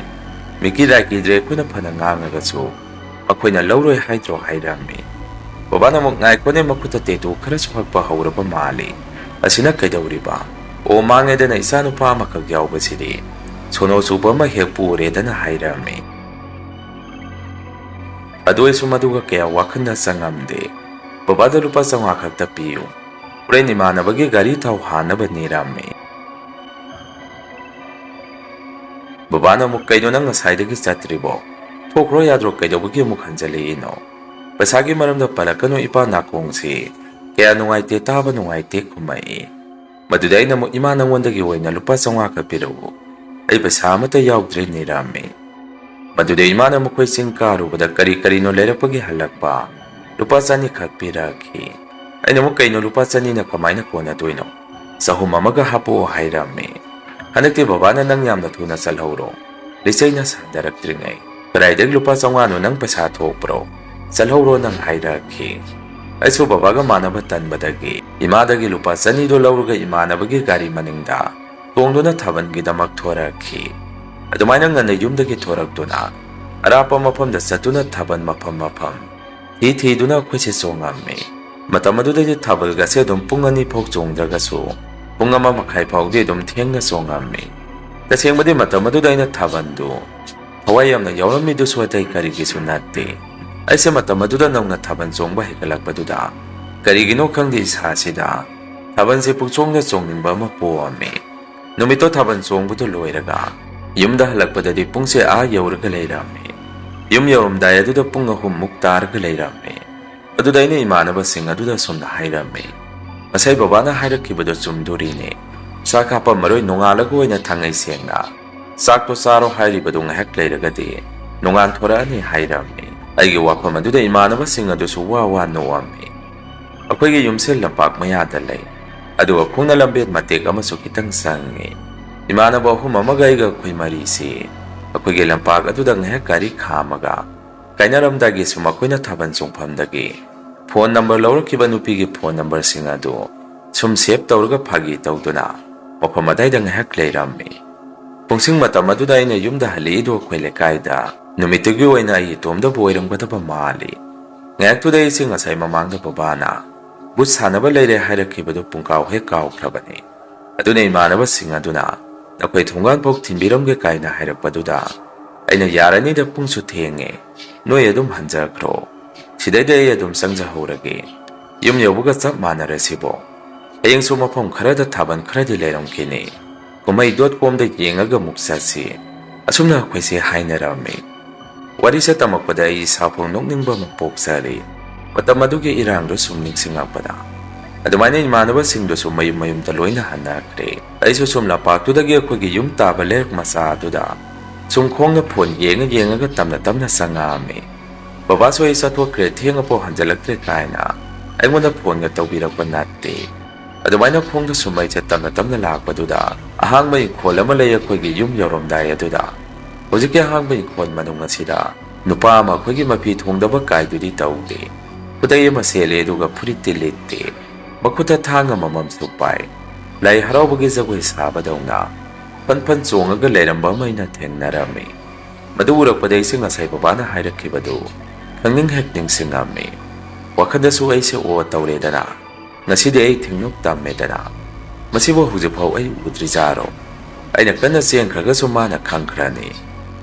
ꯃꯤꯀꯤ ꯔꯥꯏꯀꯤꯗ꯭ꯔꯦ, ꯑꯩꯈꯣꯏꯅ ꯐꯅ ꯉꯥꯡꯉꯒꯁꯨ ꯃꯈꯣꯏꯅ ꯂꯧꯔꯣꯏ ꯍꯥꯏꯗ꯭ꯔꯣ?" ꯍꯥꯏꯔꯝꯃꯤ꯫ ꯕꯕꯥꯅ ꯑꯃꯨꯛ, "ꯉꯥꯏꯈꯣꯅꯦ, ꯃꯈꯨꯠꯇ ꯇꯦꯇꯨ ꯈꯔꯁꯨ ꯍꯛꯄ ꯍꯧꯔꯕ ꯃꯥꯜꯂꯤ꯫ ꯑꯁꯤꯅ ꯀꯩꯗꯧꯔꯤꯕ? ꯑꯣ, ꯃꯥꯡꯉꯦꯗꯅ ꯏꯆꯥꯅꯨꯄꯥ ꯑꯃꯈꯛ ꯌꯥꯎꯕꯁꯤꯗꯤ ꯁꯣꯅꯣ ꯆꯨꯕ ꯑꯃ ꯍꯦꯛ ꯄꯨꯔꯦꯗꯅ" ꯍꯥꯏꯔꯝꯃꯤ꯫ ꯑꯗꯨ ꯑꯣꯏꯁꯨ ꯃꯗꯨꯒ ꯀꯌꯥ ꯋꯥꯈꯜꯗ ꯆꯪꯉꯝꯗꯦ꯫ "ꯕꯕꯥꯗ ꯂꯨꯄꯥ ꯆꯥꯝꯃꯉꯥ ꯈꯛꯇ ꯄꯤꯌꯨ, ꯍꯣꯔꯦꯟ ꯏꯃꯥꯟꯅꯕꯒꯤ ꯒꯥꯔꯤ ꯊꯥꯎ ꯍꯥꯟꯅꯕ" ꯅꯤꯔꯝꯃꯤ꯫ ꯕꯕꯥꯅ ꯑꯃꯨꯛ, "ꯀꯩꯅꯣ, ꯅꯪ ꯉꯁꯥꯏꯗꯒꯤ ꯆꯠꯇ꯭ꯔꯤꯕꯣ? ꯊꯣꯛꯈ꯭ꯔꯣ ꯌꯥꯗ꯭ꯔꯣ? ꯀꯩꯗꯧꯕꯒꯤ ꯑꯃꯨꯛ ꯍꯟꯖꯤꯜꯂꯛꯏꯅꯣ? ꯄꯩꯁꯥꯒꯤ ꯃꯔꯝꯗ ꯄꯜꯂꯛꯀꯅꯨ, ꯏꯄꯥ ꯅꯥꯀꯣꯡꯁꯤ ꯀꯌꯥ ꯅꯨꯡꯉꯥꯏꯇꯦ, ꯇꯥꯕ ꯅꯨꯡꯉꯥꯏꯇꯦ" ꯈꯨꯝꯃꯛꯏ꯫ ꯃꯗꯨꯗ ꯑꯩꯅ ꯑꯃꯨꯛ, "ꯏꯃꯥ, ꯅꯪꯉꯣꯟꯗꯒꯤ ꯑꯣꯏꯅ ꯂꯨꯄꯥ ꯆꯥꯝꯃꯉꯥ ꯈꯛ ꯄꯤꯔꯛꯎ, ꯑꯩ ꯄꯩꯁꯥ ꯑꯃꯠꯇ ꯌꯥꯎꯗ꯭ꯔꯦ" ꯅꯤꯔꯝꯃꯤ꯫ ꯃꯗꯨꯗ ꯏꯃꯥꯅ ꯃꯈꯣꯏ ꯆꯤꯡ ꯀꯥꯔꯨꯕꯗ ꯀꯔꯤ ꯀꯔꯤꯅꯣ ꯂꯩꯔꯛꯄꯒꯤ ꯍꯜꯂꯛꯄ ꯂꯨꯄꯥ ꯆꯅꯤ ꯈꯛ ꯄꯤꯔꯛꯈꯤ꯫ ꯑꯩꯅ ꯑꯃꯨꯛ, "ꯀꯩꯅꯣ, ꯂꯨꯄꯥ ꯆꯅꯤꯅ ꯀꯃꯥꯏꯅ ꯀꯣꯟꯅꯗꯣꯏꯅꯣ? ꯆꯍꯨꯝ ꯑꯃꯒ ꯍꯥꯞꯄꯛꯑꯣ" ꯍꯥꯏꯔꯝꯃꯤ꯫ "ꯍꯟꯗꯛꯇꯤ ꯕꯕꯥꯅ ꯅꯪ ꯌꯥꯝꯅ ꯊꯨꯅ ꯆꯠꯍꯧꯔꯣ, ꯂꯤꯆꯩꯅ ꯁꯥꯟꯅꯔꯛꯇ꯭ꯔꯤꯉꯩ꯫ ꯀꯗꯥꯏꯗꯒꯤ ꯂꯨꯄꯥ ꯆꯥꯝꯃꯉꯥꯅꯣ, ꯅꯪ ꯄꯩꯁꯥ ꯊꯣꯛꯄ꯭ꯔꯣ? ꯆꯠꯍꯧꯔꯣ ꯅꯪ" ꯍꯥꯏꯔꯛꯈꯤ꯫ ꯑꯩꯁꯨ ꯕꯕꯥꯒ ꯃꯥꯟꯅꯕ ꯇꯟꯕꯗꯒꯤ ꯏꯃꯥꯗꯒꯤ ꯂꯨꯄꯥ ꯆꯅꯤꯗꯣ ꯂꯧꯔꯒ ꯏꯃꯥꯟꯅꯕꯒꯤ ꯒꯥꯔꯤ ꯃꯅꯤꯡꯗ ꯇꯣꯡꯗꯨꯅ ꯊꯥꯕꯜꯒꯤꯗꯃꯛ ꯊꯣꯔꯛꯈꯤ꯫ ꯑꯗꯨꯃꯥꯏꯅ ꯉꯟꯅ ꯌꯨꯝꯗꯒꯤ ꯊꯣꯔꯛꯇꯨꯅ ꯑꯔꯥꯞꯄ ꯃꯐꯝꯗ ꯆꯠꯇꯨꯅ ꯊꯥꯕꯜ ꯃꯐꯝ ꯃꯐꯝ ꯊꯤ ꯊꯤꯗꯨꯅ ꯑꯩꯈꯣꯏꯁꯦ ꯆꯣꯡꯉꯝꯃꯤ꯫ ꯃꯇꯝ ꯑꯗꯨꯗꯗꯤ ꯊꯥꯕꯜꯒꯁꯦ ꯑꯗꯨꯝ ꯄꯨꯡ ꯑꯅꯤ ꯐꯥꯎ ꯆꯣꯡꯗ꯭ꯔꯒꯁꯨ ꯄꯨꯡ ꯑꯃ ꯃꯈꯥꯏ ꯐꯥꯎꯗꯤ ꯑꯗꯨꯝ ꯊꯦꯡꯅ ꯆꯣꯡꯉꯝꯃꯤ꯫ ꯇꯁꯦꯡꯕꯗꯤ ꯃꯇꯝ ꯑꯗꯨꯗ ꯑꯩꯅ ꯊꯥꯕꯜꯗꯨ ꯊꯋꯥꯏ ꯌꯥꯝꯅ ꯌꯥꯎꯔꯝꯃꯤꯗꯨꯁꯨ ꯑꯇꯩ ꯀꯔꯤꯒꯤꯁꯨ ꯅꯠꯇꯦ꯫ ꯑꯩꯁꯦ ꯃꯇꯝ ꯑꯗꯨꯗ ꯅꯧꯅ ꯊꯥꯕꯜ ꯆꯣꯡꯕ ꯍꯩꯒꯠꯂꯛꯄꯗꯨꯗ ꯀꯔꯤꯒꯤꯅꯣ ꯈꯪꯗꯦ ꯏꯁꯥꯁꯤꯗ ꯊꯥꯕꯜꯁꯦ ꯄꯨꯡꯆꯣꯡꯗ ꯆꯣꯡꯅꯤꯡꯕ ꯑꯃ ꯄꯣꯛꯑꯝꯃꯤ꯫ ꯅꯨꯃꯤꯠꯇꯣ ꯊꯥꯕꯜ ꯆꯣꯡꯕꯗꯨ ꯂꯣꯏꯔꯒ ꯌꯨꯝꯗ ꯍꯜꯂꯛꯄꯗꯗꯤ ꯄꯨꯡꯁꯦ ꯑꯥ ꯌꯧꯔꯒ ꯂꯩꯔꯝꯃꯤ꯫ ꯌꯨꯝ ꯌꯧꯔꯝꯗꯥꯏ ꯑꯗꯨꯗ ꯄꯨꯡ ꯑꯍꯨꯝꯃꯨꯛ ꯇꯥꯔꯒ ꯂꯩꯔꯝꯃꯤ꯫ ꯑꯗꯨꯗ ꯑꯩꯅ ꯏꯃꯥꯟꯅꯕꯁꯤꯡ ꯑꯗꯨꯗ ꯑꯁꯨꯝꯅ ꯍꯥꯏꯔꯝꯃꯤ, "ꯉꯁꯥꯏ ꯕꯕꯥꯅ ꯍꯥꯏꯔꯛꯈꯤꯕꯗꯣ ꯆꯨꯝꯗꯣꯔꯤꯅꯦ꯫ ꯆꯥꯛ ꯍꯥꯞꯄꯝꯃꯔꯣꯏ, ꯅꯣꯡꯉꯥꯜꯂꯒ ꯑꯣꯏꯅ ꯊꯥꯡꯉꯩ ꯁꯦꯡꯅ ꯆꯥꯛꯇꯣ ꯆꯥꯔꯣ ꯍꯥꯏꯔꯤꯕꯗꯨ ꯉꯥꯏꯍꯥꯛ ꯂꯩꯔꯒꯗꯤ ꯅꯣꯡꯉꯥꯟ ꯊꯣꯔꯛꯑꯅꯤ" ꯍꯥꯏꯔꯝꯃꯤ꯫ ꯑꯩꯒꯤ ꯋꯥꯐꯝ ꯑꯗꯨꯗ ꯏꯃꯥꯟꯅꯕꯁꯤꯡ ꯑꯗꯨꯁꯨ ꯋꯥ ꯋꯥ ꯅꯣꯛꯑꯝꯃꯤ꯫ ꯑꯩꯈꯣꯏꯒꯤ ꯌꯨꯝꯁꯦ ꯂꯝꯄꯥꯛ ꯃꯌꯥꯗ ꯂꯩ꯫ ꯑꯗꯨꯒ ꯈꯣꯡꯅ ꯂꯝꯕꯦꯟ ꯃꯇꯦꯛ ꯑꯃꯁꯨ ꯈꯤꯇꯪ ꯆꯪꯉꯤ꯫ ꯏꯃꯥꯟꯅꯕ ꯑꯍꯨꯝ ꯑꯃꯒ ꯑꯩꯒ ꯑꯩꯈꯣꯏ ꯃꯔꯤꯁꯤ ꯑꯩꯈꯣꯏꯒꯤ ꯂꯝꯄꯥꯛ ꯑꯗꯨꯗ ꯉꯥꯏꯍꯥꯛ ꯒꯥꯔꯤ ꯈꯥꯝꯃꯒ ꯀꯥꯏꯅꯔꯝꯗꯥꯏꯒꯤꯁꯨ ꯃꯈꯣꯏꯅ ꯊꯥꯕꯜ ꯆꯣꯡꯐꯝꯗꯒꯤ ꯐꯣꯟ ꯅꯝꯕꯔ ꯂꯧꯔꯛꯈꯤꯕ ꯅꯨꯄꯤꯒꯤ ꯐꯣꯟ ꯅꯝꯕꯔꯁꯤꯡ ꯑꯗꯨ ꯁꯨꯝ ꯁꯦꯚ ꯇꯧꯔꯒ ꯐꯥꯒꯤ ꯇꯧꯗꯨꯅ ꯃꯐꯝ ꯑꯗꯥꯏꯗ ꯉꯥꯏꯍꯥꯛ ꯂꯩꯔꯝꯃꯤ꯫ ꯄꯨꯡꯁꯤꯡ ꯃꯇꯝ ꯑꯗꯨꯗ ꯑꯩꯅ ꯌꯨꯝꯗ ꯍꯜꯂꯛꯏꯗꯨ ꯑꯩꯈꯣꯏ ꯂꯩꯀꯥꯏꯗ ꯅꯨꯃꯤꯠꯇꯨꯒꯤ ꯑꯣꯏꯅ ꯑꯩ ꯏꯇꯣꯝꯗꯕꯨ ꯑꯣꯏꯔꯝꯒꯗꯕ ꯃꯥꯜꯂꯤ꯫ ꯉꯥꯏꯍꯥꯛꯇꯨꯗ ꯑꯩꯁꯦ ꯉꯁꯥꯏ ꯃꯃꯥꯡꯗ ꯕꯕꯥꯅ ꯕꯨꯠ ꯁꯥꯟꯅꯕ ꯂꯩꯔꯦ ꯍꯥꯏꯔꯛꯈꯤꯕꯗꯨ ꯄꯨꯡꯀꯥꯎ ꯍꯦꯛ ꯀꯥꯎꯈ꯭ꯔꯕꯅꯤ꯫ ꯑꯗꯨꯅ ꯏꯃꯥꯟꯅꯕꯁꯤꯡ ꯑꯗꯨꯅ "ꯅꯈꯣꯏ ꯊꯣꯡꯒꯥꯟ ꯐꯥꯎ ꯊꯤꯟꯕꯤꯔꯝꯒꯦ" ꯀꯥꯏꯅ ꯍꯥꯏꯔꯛꯄꯗꯨꯗ ꯑꯩꯅ "ꯌꯥꯔꯅꯤꯗ, ꯄꯨꯡꯁꯨ ꯊꯦꯡꯉꯦ, ꯅꯣꯏ ꯑꯗꯨꯝ ꯍꯟꯖꯈ꯭ꯔꯣ, ꯁꯤꯗꯩꯗ ꯑꯩ ꯑꯗꯨꯝ ꯆꯪꯖꯍꯧꯔꯒꯦ, ꯌꯨꯝ ꯌꯧꯕꯒ ꯆꯞ ꯃꯥꯟꯅꯔꯁꯤꯕꯣ꯫ ꯍꯌꯦꯡꯁꯨ ꯃꯐꯝ ꯈꯔꯗ ꯊꯥꯕꯜ ꯈꯔꯗꯤ ꯂꯩꯔꯝꯈꯤꯅꯤ, ꯀꯨꯝꯍꯩ ꯗꯣꯠ ꯀꯣꯝꯗ ꯌꯦꯡꯉꯒ ꯑꯃꯨꯛ ꯆꯠꯁꯤ"꯫ ꯑꯁꯨꯝꯅ ꯑꯩꯈꯣꯏꯁꯦ ꯍꯥꯏꯅꯔꯝꯃꯤ꯫ ꯋꯥꯔꯤꯁꯦ ꯇꯝꯃꯛꯄꯗ ꯑꯩ ꯏꯁꯥꯐꯥꯎ ꯅꯣꯛꯅꯤꯡꯕ ꯑꯃ ꯄꯣꯛꯆꯔꯤ꯫ ꯃꯇꯝ ꯑꯗꯨꯒꯤ ꯏꯔꯥꯡꯗꯣ ꯁꯨꯝ ꯅꯤꯡꯁꯤꯡꯂꯛꯄꯗ꯫ ꯑꯗꯨꯃꯥꯏꯅ ꯏꯃꯥꯟꯅꯕꯁꯤꯡꯗꯨꯁꯨ ꯃꯌꯨꯝ ꯃꯌꯨꯝꯗ ꯂꯣꯏꯅ ꯍꯟꯅꯈ꯭ꯔꯦ꯫ ꯑꯩꯁꯨ ꯁꯨꯝ ꯂꯝꯄꯥꯛꯇꯨꯗꯒꯤ ꯑꯩꯈꯣꯏꯒꯤ ꯌꯨꯝ ꯇꯥꯕ ꯂꯩꯔꯛ ꯃꯆꯥ ꯑꯗꯨꯗ ꯁꯨꯝ ꯈꯣꯡꯅ ꯐꯣꯟ ꯌꯦꯡꯉ ꯌꯦꯡꯉꯒ ꯇꯞꯅ ꯇꯞꯅ ꯆꯪꯉꯛꯑꯝꯃꯤ꯫ "ꯕꯕꯥꯁꯨ ꯑꯩ ꯆꯠꯊꯣꯛꯈ꯭ꯔꯦ, ꯊꯦꯡꯉꯐꯥꯎ ꯍꯟꯖꯤꯜꯂꯛꯇ꯭ꯔꯦ" ꯀꯥꯏꯅ ꯑꯩꯉꯣꯟꯗ ꯐꯣꯟꯒ ꯇꯧꯕꯤꯔꯛꯄ ꯅꯠꯇꯦ꯫ ꯑꯗꯨꯃꯥꯏꯅ ꯈꯣꯡꯗ ꯁꯨꯝ ꯑꯩꯁꯦ ꯇꯞꯅ ꯇꯞꯅ ꯂꯥꯛꯄꯗꯨꯗ ꯑꯍꯥꯡꯕ ꯏꯪꯈꯣꯜ ꯑꯃ ꯂꯩ ꯑꯩꯈꯣꯏꯒꯤ ꯌꯨꯝ ꯌꯧꯔꯝꯗꯥꯏ ꯑꯗꯨꯗ꯫ ꯍꯧꯖꯤꯛꯀꯤ ꯑꯍꯥꯡꯕ ꯏꯪꯈꯣꯜ ꯃꯅꯨꯡ ꯑꯁꯤꯗ ꯅꯨꯄꯥ ꯑꯃ ꯑꯩꯈꯣꯏꯒꯤ ꯃꯐꯤ ꯊꯣꯡꯗꯕ ꯀꯥꯏꯗꯨꯗꯤ ꯇꯧꯗꯦ꯫ ꯈꯨꯗꯩ ꯑꯃ ꯁꯦꯠꯂꯦ ꯑꯗꯨꯒ ꯐꯨꯔꯤꯠꯇꯤ ꯂꯤꯠꯇꯦ꯫ ꯃꯈꯨꯠꯇ ꯊꯥꯡ ꯑꯃꯃꯝꯁꯨ ꯄꯥꯏ꯫ ꯂꯥꯏ ꯍꯔꯥꯎꯕꯒꯤ ꯖꯒꯣꯏ ꯁꯥꯕꯗꯧꯅ ꯐꯟ ꯐꯟ ꯆꯣꯡꯉꯒ ꯂꯩꯔꯝꯕ ꯑꯃ ꯑꯩꯅ ꯊꯦꯡꯅꯔꯝꯃꯤ꯫ ꯃꯗꯨ ꯎꯔꯛꯄꯗ ꯑꯩꯁꯦ ꯉꯁꯥꯏ ꯕꯕꯥꯅ ꯍꯥꯏꯔꯛꯈꯤꯕꯗꯨ ꯈꯪꯅꯤꯡ ꯍꯦꯛ ꯅꯤꯡꯁꯤꯡꯉꯝꯃꯤ꯫ ꯋꯥꯈꯜꯗꯁꯨ ꯑꯩꯁꯦ ꯑꯣ ꯇꯧꯔꯦꯗꯅ, ꯉꯁꯤꯗꯤ ꯑꯩ ꯊꯤꯡꯅꯨꯞ ꯇꯝꯃꯦꯗꯅ, ꯃꯁꯤꯕꯨ ꯍꯧꯖꯤꯛꯐꯥꯎ ꯑꯩ ꯎꯗ꯭ꯔꯤꯖꯥꯔꯣ? ꯑꯩꯅ ꯀꯟꯅ ꯆꯦꯟꯈ꯭ꯔꯒꯁꯨ ꯃꯥꯅ ꯈꯪꯈ꯭ꯔꯅꯤ꯫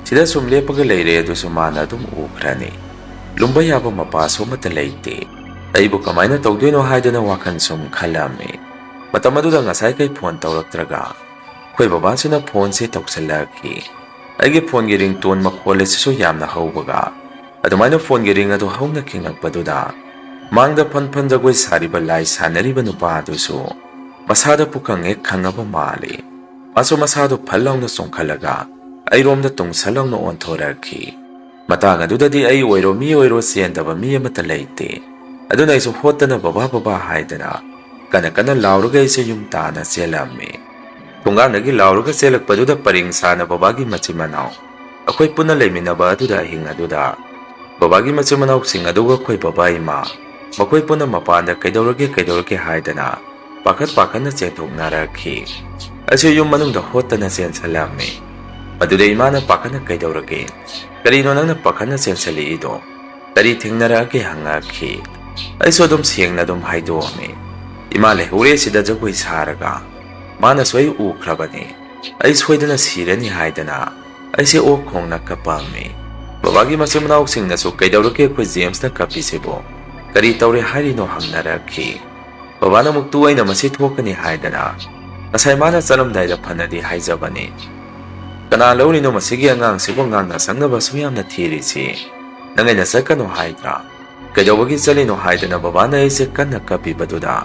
ꯁꯤꯗ ꯁꯨꯝ ꯂꯦꯞꯄꯒ ꯂꯩꯔꯦ ꯑꯗꯨꯁꯨ ꯃꯥꯅ ꯑꯗꯨꯝ ꯎꯈ꯭ꯔꯅꯤ꯫ ꯂꯨꯝꯕ ꯌꯥꯕ ꯃꯄꯥꯁꯨ ꯑꯃꯠꯇ ꯂꯩꯇꯦ꯫ ꯑꯩꯕꯨ ꯀꯃꯥꯏꯅ ꯇꯧꯗꯣꯏꯅꯣ ꯍꯥꯏꯗꯅ ꯋꯥꯈꯜ ꯁꯨꯝ ꯈꯜꯂꯝꯃꯤ꯫ ꯃꯇꯝ ꯑꯗꯨꯗ ꯉꯁꯥꯏꯈꯩ ꯐꯣꯟ ꯇꯧꯔꯛꯇ꯭ꯔꯒ ꯑꯩꯈꯣꯏ ꯕꯕꯥꯁꯤꯅ ꯐꯣꯟꯁꯦ ꯇꯧꯁꯜꯂꯛꯈꯤ꯫ ꯑꯩꯒꯤ ꯐꯣꯟꯒꯤ ꯔꯤꯡꯇꯣꯟ ꯃꯈꯣꯜ ꯑꯁꯤꯁꯨ ꯌꯥꯝꯅ ꯍꯧꯕꯒ ꯑꯗꯨꯃꯥꯏꯅ ꯐꯣꯟꯒꯤ ꯔꯤꯡ ꯑꯗꯨ ꯍꯧꯅ ꯈꯤꯡꯉꯛꯄꯗꯨꯗ ꯃꯥꯡꯗ ꯐꯟ ꯐꯟ ꯖꯒꯣꯏ ꯁꯥꯔꯤꯕ ꯂꯥꯏ ꯁꯥꯟꯅꯔꯤꯕ ꯅꯨꯄꯥ ꯑꯗꯨꯁꯨ ꯃꯁꯥꯗ ꯄꯨꯈꯪ ꯍꯦꯛ ꯈꯪꯉꯕ ꯃꯥꯜꯂꯤ꯫ ꯃꯥꯁꯨ ꯃꯁꯥꯗꯨ ꯐꯜ ꯂꯥꯎꯅ ꯆꯣꯡꯈꯠꯂꯒ ꯑꯩꯔꯣꯝꯗ ꯇꯨꯡꯁꯜ ꯂꯥꯎꯅ ꯑꯣꯟꯊꯣꯔꯛꯈꯤ꯫ ꯃꯇꯥꯡ ꯑꯗꯨꯗꯗꯤ ꯑꯩ ꯑꯣꯏꯔꯣ ꯃꯤ ꯑꯣꯏꯔꯣ ꯆꯦꯟꯗꯕ ꯃꯤ ꯑꯃꯠꯇ ꯂꯩꯇꯦ꯫ ꯑꯗꯨꯅ ꯑꯩꯁꯨ ꯍꯣꯠꯇꯅ "ꯕꯕꯥ, ꯕꯕꯥ" ꯍꯥꯏꯗꯅ ꯀꯟꯅ ꯀꯟꯅ ꯂꯥꯎꯔꯒ ꯑꯩꯁꯦ ꯌꯨꯝ ꯇꯥꯟꯅ ꯆꯦꯜꯂꯝꯃꯤ꯫ ꯊꯣꯡꯒꯥꯟꯗꯒꯤ ꯂꯥꯎꯔꯒ ꯆꯦꯜꯂꯛꯄꯗꯨꯗ ꯄꯔꯦꯡ ꯁꯥꯅ ꯕꯕꯥꯒꯤ ꯃꯆꯤꯟ ꯃꯅꯥꯎ ꯑꯩꯈꯣꯏ ꯄꯨꯟꯅ ꯂꯩꯃꯤꯟꯅꯕ ꯑꯗꯨꯗ ꯑꯍꯤꯡ ꯑꯗꯨꯗ ꯕꯕꯥꯒꯤ ꯃꯆꯤꯟ ꯃꯅꯥꯎꯁꯤꯡ ꯑꯗꯨꯒ ꯑꯩꯈꯣꯏ ꯕꯕꯥ ꯏꯃꯥ ꯃꯈꯣꯏ ꯄꯨꯟꯅ ꯃꯄꯥꯟꯗ "ꯀꯩꯗꯧꯔꯒꯦ, ꯀꯩꯗꯧꯔꯒꯦ?" ꯍꯥꯏꯗꯅ ꯄꯥꯈꯠ ꯄꯥꯈꯠꯅ ꯆꯦꯟꯊꯣꯛꯅꯔꯛꯈꯤ꯫ ꯑꯩꯁꯨ ꯌꯨꯝ ꯃꯅꯨꯡꯗ ꯍꯣꯠꯇꯅ ꯆꯦꯟꯁꯤꯜꯂꯝꯃꯤ꯫ ꯃꯗꯨꯗ ꯏꯃꯥꯅ ꯄꯥꯈꯠꯅ "ꯀꯩꯗꯧꯔꯒꯦ? ꯀꯔꯤꯅꯣ ꯅꯪꯅ ꯄꯥꯈꯠꯅ ꯆꯦꯟꯁꯤꯜꯂꯛꯏꯗꯣ? ꯀꯔꯤ ꯊꯦꯡꯅꯔꯛꯑꯒꯦ?" ꯍꯪꯉꯛꯈꯤ꯫ ꯑꯩꯁꯨ ꯑꯗꯨꯝ ꯁꯦꯡꯅ ꯑꯗꯨꯝ ꯍꯥꯏꯗꯣꯛꯑꯝꯃꯤ꯫ "ꯏꯃꯥ ꯂꯩꯍꯧꯔꯦ ꯁꯤꯗ ꯖꯒꯣꯏ ꯁꯥꯔꯒ꯫ ꯃꯥꯅꯁꯨ ꯑꯩ ꯎꯈ꯭ꯔꯕꯅꯤ꯫ ꯑꯩ ꯁꯣꯏꯗꯅ ꯁꯤꯔꯅꯤ" ꯍꯥꯏꯗꯅ ꯑꯩꯁꯦ ꯑꯣꯛ ꯈꯣꯡꯅ ꯀꯞꯄꯝꯃꯤ꯫ ꯕꯕꯥꯒꯤ ꯃꯆꯤꯟ ꯃꯅꯥꯎꯁꯤꯡꯅꯁꯨ "ꯀꯩꯗꯧꯔꯒꯦ ꯑꯩꯈꯣꯏ ꯖꯦꯝꯁꯅ ꯀꯞꯄꯤꯁꯤꯕꯨ? ꯀꯔꯤ ꯇꯧꯔꯦ ꯍꯥꯏꯔꯤꯅꯣ?" ꯍꯪꯅꯔꯛꯈꯤ꯫ ꯕꯕꯥꯅ ꯑꯃꯨꯛ "ꯇꯨ, ꯑꯩꯅ ꯃꯁꯤ ꯊꯣꯛꯀꯅꯤ ꯍꯥꯏꯗꯅ ꯉꯁꯥꯏ ꯃꯥꯅ ꯆꯠꯂꯝꯗꯥꯏꯗ ꯐꯅꯗꯤ ꯍꯥꯏꯖꯕꯅꯤ꯫ ꯀꯅꯥ ꯂꯧꯔꯤꯅꯣ ꯃꯁꯤꯒꯤ ꯑꯉꯥꯡꯁꯤꯕꯨ ꯉꯥꯡꯅ ꯁꯛꯅꯕꯁꯨ ꯌꯥꯝꯅ ꯊꯤꯔꯤꯁꯤ? ꯅꯪ ꯑꯩꯅ ꯆꯠꯀꯅꯨ ꯍꯥꯏꯗ꯭ꯔꯥ? ꯀꯩꯗꯧꯕꯒꯤ ꯆꯠꯂꯤꯅꯣ?" ꯍꯥꯏꯗꯅ ꯕꯕꯥꯅ ꯑꯩꯁꯦ ꯀꯟꯅ ꯀꯞꯄꯤꯕꯗꯨꯗ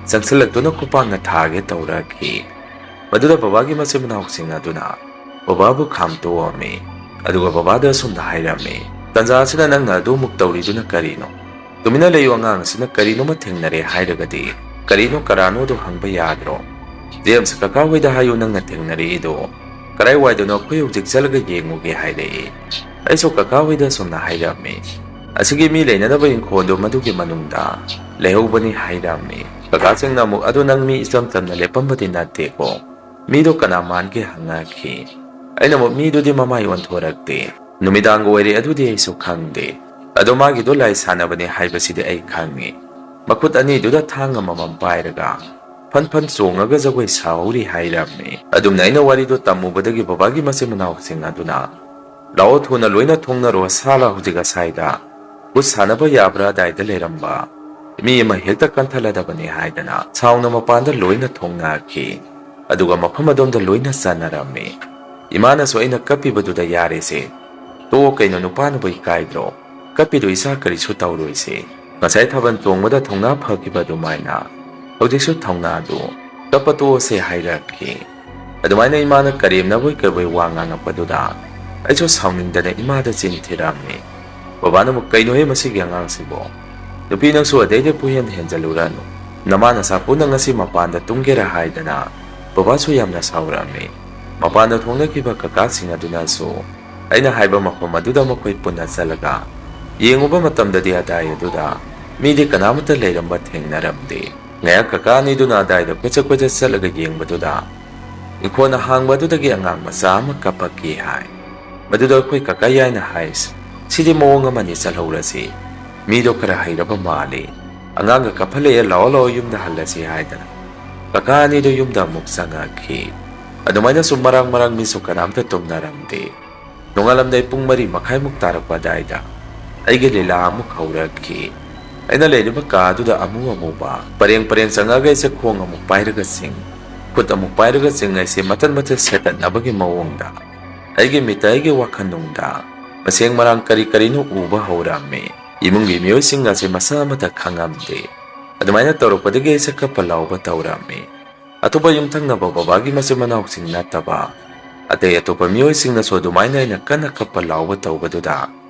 ꯆꯪꯁꯤꯜꯂꯛꯇꯨꯅ ꯈꯨꯄꯥꯛꯅ ꯊꯥꯒꯦ ꯇꯧꯔꯛꯈꯤ꯫ ꯃꯗꯨꯗ ꯕꯕꯥꯒꯤ ꯃꯆꯤꯟ ꯃꯅꯥꯎꯁꯤꯡ ꯑꯗꯨꯅ ꯕꯕꯥꯕꯨ ꯈꯥꯝꯇꯣꯛꯑꯝꯃꯤ꯫ ꯑꯗꯨꯒ ꯕꯕꯥꯗ ꯑꯁꯨꯝꯅ ꯍꯥꯏꯔꯝꯃꯤ, "ꯇꯟꯖꯥ ꯑꯁꯤꯗ ꯅꯪꯅ ꯑꯗꯨꯃꯨꯛ ꯇꯧꯔꯤꯗꯨꯅ ꯀꯔꯤꯅꯣ? ꯇꯨꯃꯤꯟꯅ ꯂꯩꯌꯨ, ꯑꯉꯥꯡ ꯑꯁꯤꯅ ꯀꯔꯤꯅꯣꯃ ꯊꯦꯡꯅꯔꯦ ꯍꯥꯏꯔꯒꯗꯤ ꯀꯔꯤꯅꯣ ꯀꯔꯥꯅꯣꯗꯣ ꯍꯪꯕ ꯌꯥꯗ꯭ꯔꯣ? ꯖꯦꯝꯁ ꯀꯀꯥ ꯍꯣꯏꯗ ꯍꯥꯏꯌꯨ ꯅꯪꯅ ꯊꯦꯡꯅꯔꯛꯏꯗꯣ ꯀꯔꯥꯏꯋꯥꯏꯗꯅꯣ, ꯑꯩꯈꯣꯏ ꯍꯧꯖꯤꯛ ꯆꯠꯂꯒ ꯌꯦꯡꯉꯨꯒꯦ" ꯍꯥꯏꯔꯛꯏ꯫ ꯑꯩꯁꯨ ꯀꯀꯥ ꯍꯣꯏꯗ ꯑꯁꯨꯝꯅ ꯍꯥꯏꯔꯝꯃꯤ, "ꯑꯁꯤꯒꯤ ꯃꯤ ꯂꯩꯅꯅꯕ ꯏꯪꯈꯣꯜꯗꯣ ꯃꯗꯨꯒꯤ ꯃꯅꯨꯡꯗ ꯂꯩꯍꯧꯕꯅꯤ" ꯍꯥꯏꯔꯝꯃꯤ꯫ ꯀꯀꯥꯁꯤꯡꯅ ꯑꯃꯨꯛ, "ꯑꯗꯣ ꯅꯪ ꯃꯤ ꯏꯆꯝ ꯆꯝꯅ ꯂꯦꯞꯄꯝꯕꯗꯤ ꯅꯠꯇꯦꯀꯣ? ꯃꯤꯗꯣ ꯀꯅꯥ ꯃꯥꯟꯒꯦ?" ꯍꯪꯉꯛꯈꯤ꯫ ꯑꯩꯅ ꯑꯃꯨꯛ, "ꯃꯤꯗꯨꯗꯤ ꯃꯃꯥꯏ ꯑꯣꯟꯊꯣꯔꯛꯇꯦ, ꯅꯨꯃꯤꯗꯥꯡꯒ ꯑꯣꯏꯔꯦ, ꯑꯗꯨꯗꯤ ꯑꯩꯁꯨ ꯈꯪꯗꯦ꯫ ꯑꯗꯣ ꯃꯥꯒꯤꯗꯣ ꯂꯥꯏ ꯁꯥꯟꯅꯕꯅꯦ ꯍꯥꯏꯕꯁꯤꯗꯤ ꯑꯩ ꯈꯪꯉꯤ꯫ ꯃꯈꯨꯠ ꯑꯅꯤꯗꯨꯗ ꯊꯥꯡ ꯑꯃꯃꯝ ꯄꯥꯏꯔꯒ ꯐꯟ ꯐꯟ ꯆꯣꯡꯉꯒ ꯖꯒꯣꯏ ꯁꯥꯍꯧꯔꯤ" ꯍꯥꯏꯔꯝꯃꯤ꯫ ꯑꯗꯨꯝꯅ ꯑꯩꯅ ꯋꯥꯔꯤꯗꯣ ꯇꯝꯃꯨꯕꯗꯒꯤ ꯕꯕꯥꯒꯤ ꯃꯆꯤꯟ ꯃꯅꯥꯎꯁꯤꯡ ꯑꯗꯨꯅ, "ꯂꯥꯛꯑꯣ, ꯊꯨꯅ ꯂꯣꯏꯅ ꯊꯣꯡꯅꯔꯣ, ꯁꯥꯂꯥ ꯍꯧꯖꯤꯛ ꯑꯁꯥꯏꯗ ꯕꯨꯠ ꯁꯥꯟꯅꯕ ꯌꯥꯕ꯭ꯔꯥ ꯑꯗꯥꯏꯗ ꯂꯩꯔꯝꯕ ꯃꯤ ꯑꯃ ꯍꯦꯛꯇ ꯀꯟꯊꯠꯂꯗꯕꯅꯤ" ꯍꯥꯏꯗꯅ ꯁꯥꯎꯅ ꯃꯄꯥꯟꯗ ꯂꯣꯏꯅ ꯊꯣꯡꯅꯈꯤ꯫ ꯑꯗꯨꯒ ꯃꯐꯝ ꯑꯗꯣꯝꯗ ꯂꯣꯏꯅ ꯆꯟꯅꯔꯝꯃꯤ꯫ ꯏꯃꯥꯅꯁꯨ ꯑꯩꯅ ꯀꯞꯄꯤꯕꯗꯨꯗ, "ꯌꯥꯔꯦꯁꯦ, ꯇꯣꯛꯑꯣ ꯀꯩꯅꯣ, ꯅꯨꯄꯥꯅꯕꯨ ꯏꯀꯥꯏꯗ꯭ꯔꯣ? ꯀꯞꯄꯤꯗꯣ ꯏꯆꯥ ꯀꯔꯤꯁꯨ ꯇꯧꯔꯣꯏꯁꯦ꯫ ꯉꯁꯥꯏ ꯊꯥꯕꯜ ꯆꯣꯡꯕꯗ ꯊꯧꯅꯥ ꯐꯈꯤꯕ ꯑꯗꯨꯃꯥꯏꯅ ꯍꯧꯖꯤꯛꯁꯨ ꯊꯧꯅꯥꯗꯨ ꯀꯞꯄ ꯇꯣꯛꯑꯁꯦ" ꯍꯥꯏꯔꯛꯈꯤ꯫ ꯑꯗꯨꯃꯥꯏꯅ ꯏꯃꯥꯅ ꯀꯔꯦꯝꯅꯕꯣꯏ ꯀꯩꯕꯣꯏ ꯋꯥ ꯉꯥꯡꯉꯛꯄꯗꯨꯗ ꯑꯩꯁꯨ ꯁꯥꯎꯅꯤꯡꯗꯅ ꯏꯃꯥꯗ ꯆꯤꯟ ꯊꯤꯔꯝꯃꯤ꯫ ꯕꯕꯥꯅ ꯑꯃꯨꯛ, "ꯀꯩꯅꯣꯍꯦ ꯃꯁꯤꯒꯤ ꯑꯉꯥꯡꯁꯤꯕꯣ? ꯅꯨꯄꯤ ꯅꯪꯁꯨ ꯑꯗꯩꯗ ꯄꯨꯍꯦꯟ ꯍꯦꯟꯖꯜꯂꯨꯔꯅꯨ꯫ "ꯅꯃꯥ ꯅꯆꯥꯄꯨꯅ ꯉꯁꯤ ꯃꯄꯥꯟꯗ ꯇꯨꯝꯒꯦꯔꯥ?" ꯍꯥꯏꯗꯅ ꯕꯕꯥꯁꯨ ꯌꯥꯝꯅ ꯁꯥꯎꯔꯝꯃꯤ꯫ ꯃꯄꯥꯟꯗ ꯊꯣꯡꯅꯈꯤꯕ ꯀꯀꯥꯁꯤꯡ ꯑꯗꯨꯅꯁꯨ ꯑꯩꯅ ꯍꯥꯏꯕ ꯃꯐꯝ ꯑꯗꯨꯗ ꯃꯈꯣꯏ ꯄꯨꯟꯅ ꯆꯠꯂꯒ ꯌꯦꯡꯉꯨꯕ ꯃꯇꯝꯗꯗꯤ ꯑꯗꯥꯏ ꯑꯗꯨꯗ ꯃꯤꯗꯤ ꯀꯅꯥꯃꯠꯇ ꯂꯩꯔꯝꯕ ꯊꯦꯡꯅꯔꯝꯗꯦ꯫ ꯉꯥꯏꯍꯥꯛ ꯀꯀꯥ ꯑꯅꯤꯗꯨꯅ ꯑꯗꯥꯏꯗ ꯀꯣꯏꯆꯠ ꯀꯣꯏꯆꯠ ꯆꯠꯂꯒ ꯌꯦꯡꯕꯗꯨꯗ ꯏꯪꯈꯣꯜ ꯑꯍꯥꯡꯕ ꯑꯗꯨꯗꯒꯤ ꯑꯉꯥꯡ ꯃꯆꯥ ꯑꯃ ꯀꯞꯄꯛꯈꯤ ꯍꯥꯏ꯫ ꯃꯗꯨꯗ ꯑꯩꯈꯣꯏ ꯀꯀꯥ ꯌꯥꯏꯅ ꯍꯥꯏ, "ꯁꯤꯗꯤ ꯃꯑꯣꯡ ꯑꯃꯅꯤ, ꯆꯠꯍꯧꯔꯁꯤ꯫ ꯃꯤꯗꯣ ꯈꯔ ꯍꯩꯔꯕ ꯃꯥꯜꯂꯤ꯫ ꯑꯉꯥꯡꯒ ꯀꯞꯍꯜꯂꯛꯑꯦ, ꯂꯥꯛꯑꯣ ꯂꯥꯛꯑꯣ, ꯌꯨꯝꯗ ꯍꯜꯂꯁꯤ" ꯍꯥꯏꯗꯅ ꯀꯀꯥ ꯑꯅꯤꯗꯨ ꯌꯨꯝꯗ ꯑꯃꯨꯛ ꯆꯪꯉꯛꯈꯤ꯫ ꯑꯗꯨꯃꯥꯏꯅ ꯁꯨꯝ ꯃꯔꯥꯡ ꯃꯔꯥꯡ ꯃꯤꯁꯨ ꯀꯅꯥꯝꯇ ꯇꯨꯝꯅꯔꯝꯗꯦ꯫ ꯅꯣꯡꯉꯥꯜꯂꯝꯗꯥꯏ ꯄꯨꯡ ꯃꯔꯤ ꯃꯈꯥꯏꯃꯨꯛ ꯇꯥꯔꯛꯄ ꯑꯗꯥꯏꯗ ꯑꯩꯒꯤ ꯂꯤꯂꯥ ꯑꯃꯨꯛ ꯍꯧꯔꯛꯈꯤ꯫ ꯑꯩꯅ ꯂꯩꯔꯤꯕ ꯀꯥ ꯑꯗꯨꯗ ꯑꯃꯨ ꯑꯃꯨꯕ ꯄꯔꯦꯡ ꯄꯔꯦꯡ ꯆꯪꯉꯛꯑꯒ ꯑꯩꯁꯦ ꯈꯣꯡ ꯑꯃꯨꯛ ꯄꯥꯏꯔꯒ ꯆꯤꯡ, ꯈꯨꯠ ꯑꯃꯨꯛ ꯄꯥꯏꯔꯒ ꯆꯤꯡ, ꯑꯩꯁꯦ ꯃꯇꯠ ꯃꯇꯠ ꯁꯦꯠꯇꯠꯅꯕꯒꯤ ꯃꯑꯣꯡꯗ ꯑꯩꯒꯤ ꯃꯤꯠꯇ, ꯑꯩꯒꯤ ꯋꯥꯈꯜꯅꯨꯡꯗ ꯃꯁꯦꯡ ꯃꯔꯥꯡ ꯀꯔꯤ ꯀꯔꯤꯅꯣ ꯎꯕ ꯍꯧꯔꯝꯃꯤ꯫ ꯏꯃꯨꯡꯒꯤ ꯃꯤꯑꯣꯏꯁꯤꯡ ꯑꯁꯦ ꯃꯁꯥ ꯑꯃꯠꯇ ꯈꯪꯉꯝꯗꯦ꯫ ꯑꯗꯨꯃꯥꯏꯅ ꯇꯧꯔꯛꯄꯗꯒꯤ ꯑꯩꯁꯦ ꯀꯞꯄ ꯂꯥꯎꯕ ꯇꯧꯔꯝꯃꯤ꯫ ꯑꯇꯣꯞꯄ ꯌꯨꯝꯊꯪꯅꯕ ꯕꯕꯥꯒꯤ ꯃꯆꯤꯟ ꯃꯅꯥꯎꯁꯤꯡ ꯅꯠꯇꯕ ꯑꯇꯩ ꯑꯇꯣꯞꯄ ꯃꯤꯑꯣꯏꯁꯤꯡꯅꯁꯨ ꯑꯗꯨꯃꯥꯏꯅ ꯑꯩꯅ ꯀꯟꯅ ꯀꯞꯄ ꯂꯥꯎꯕ ꯇꯧꯕꯗꯨꯗ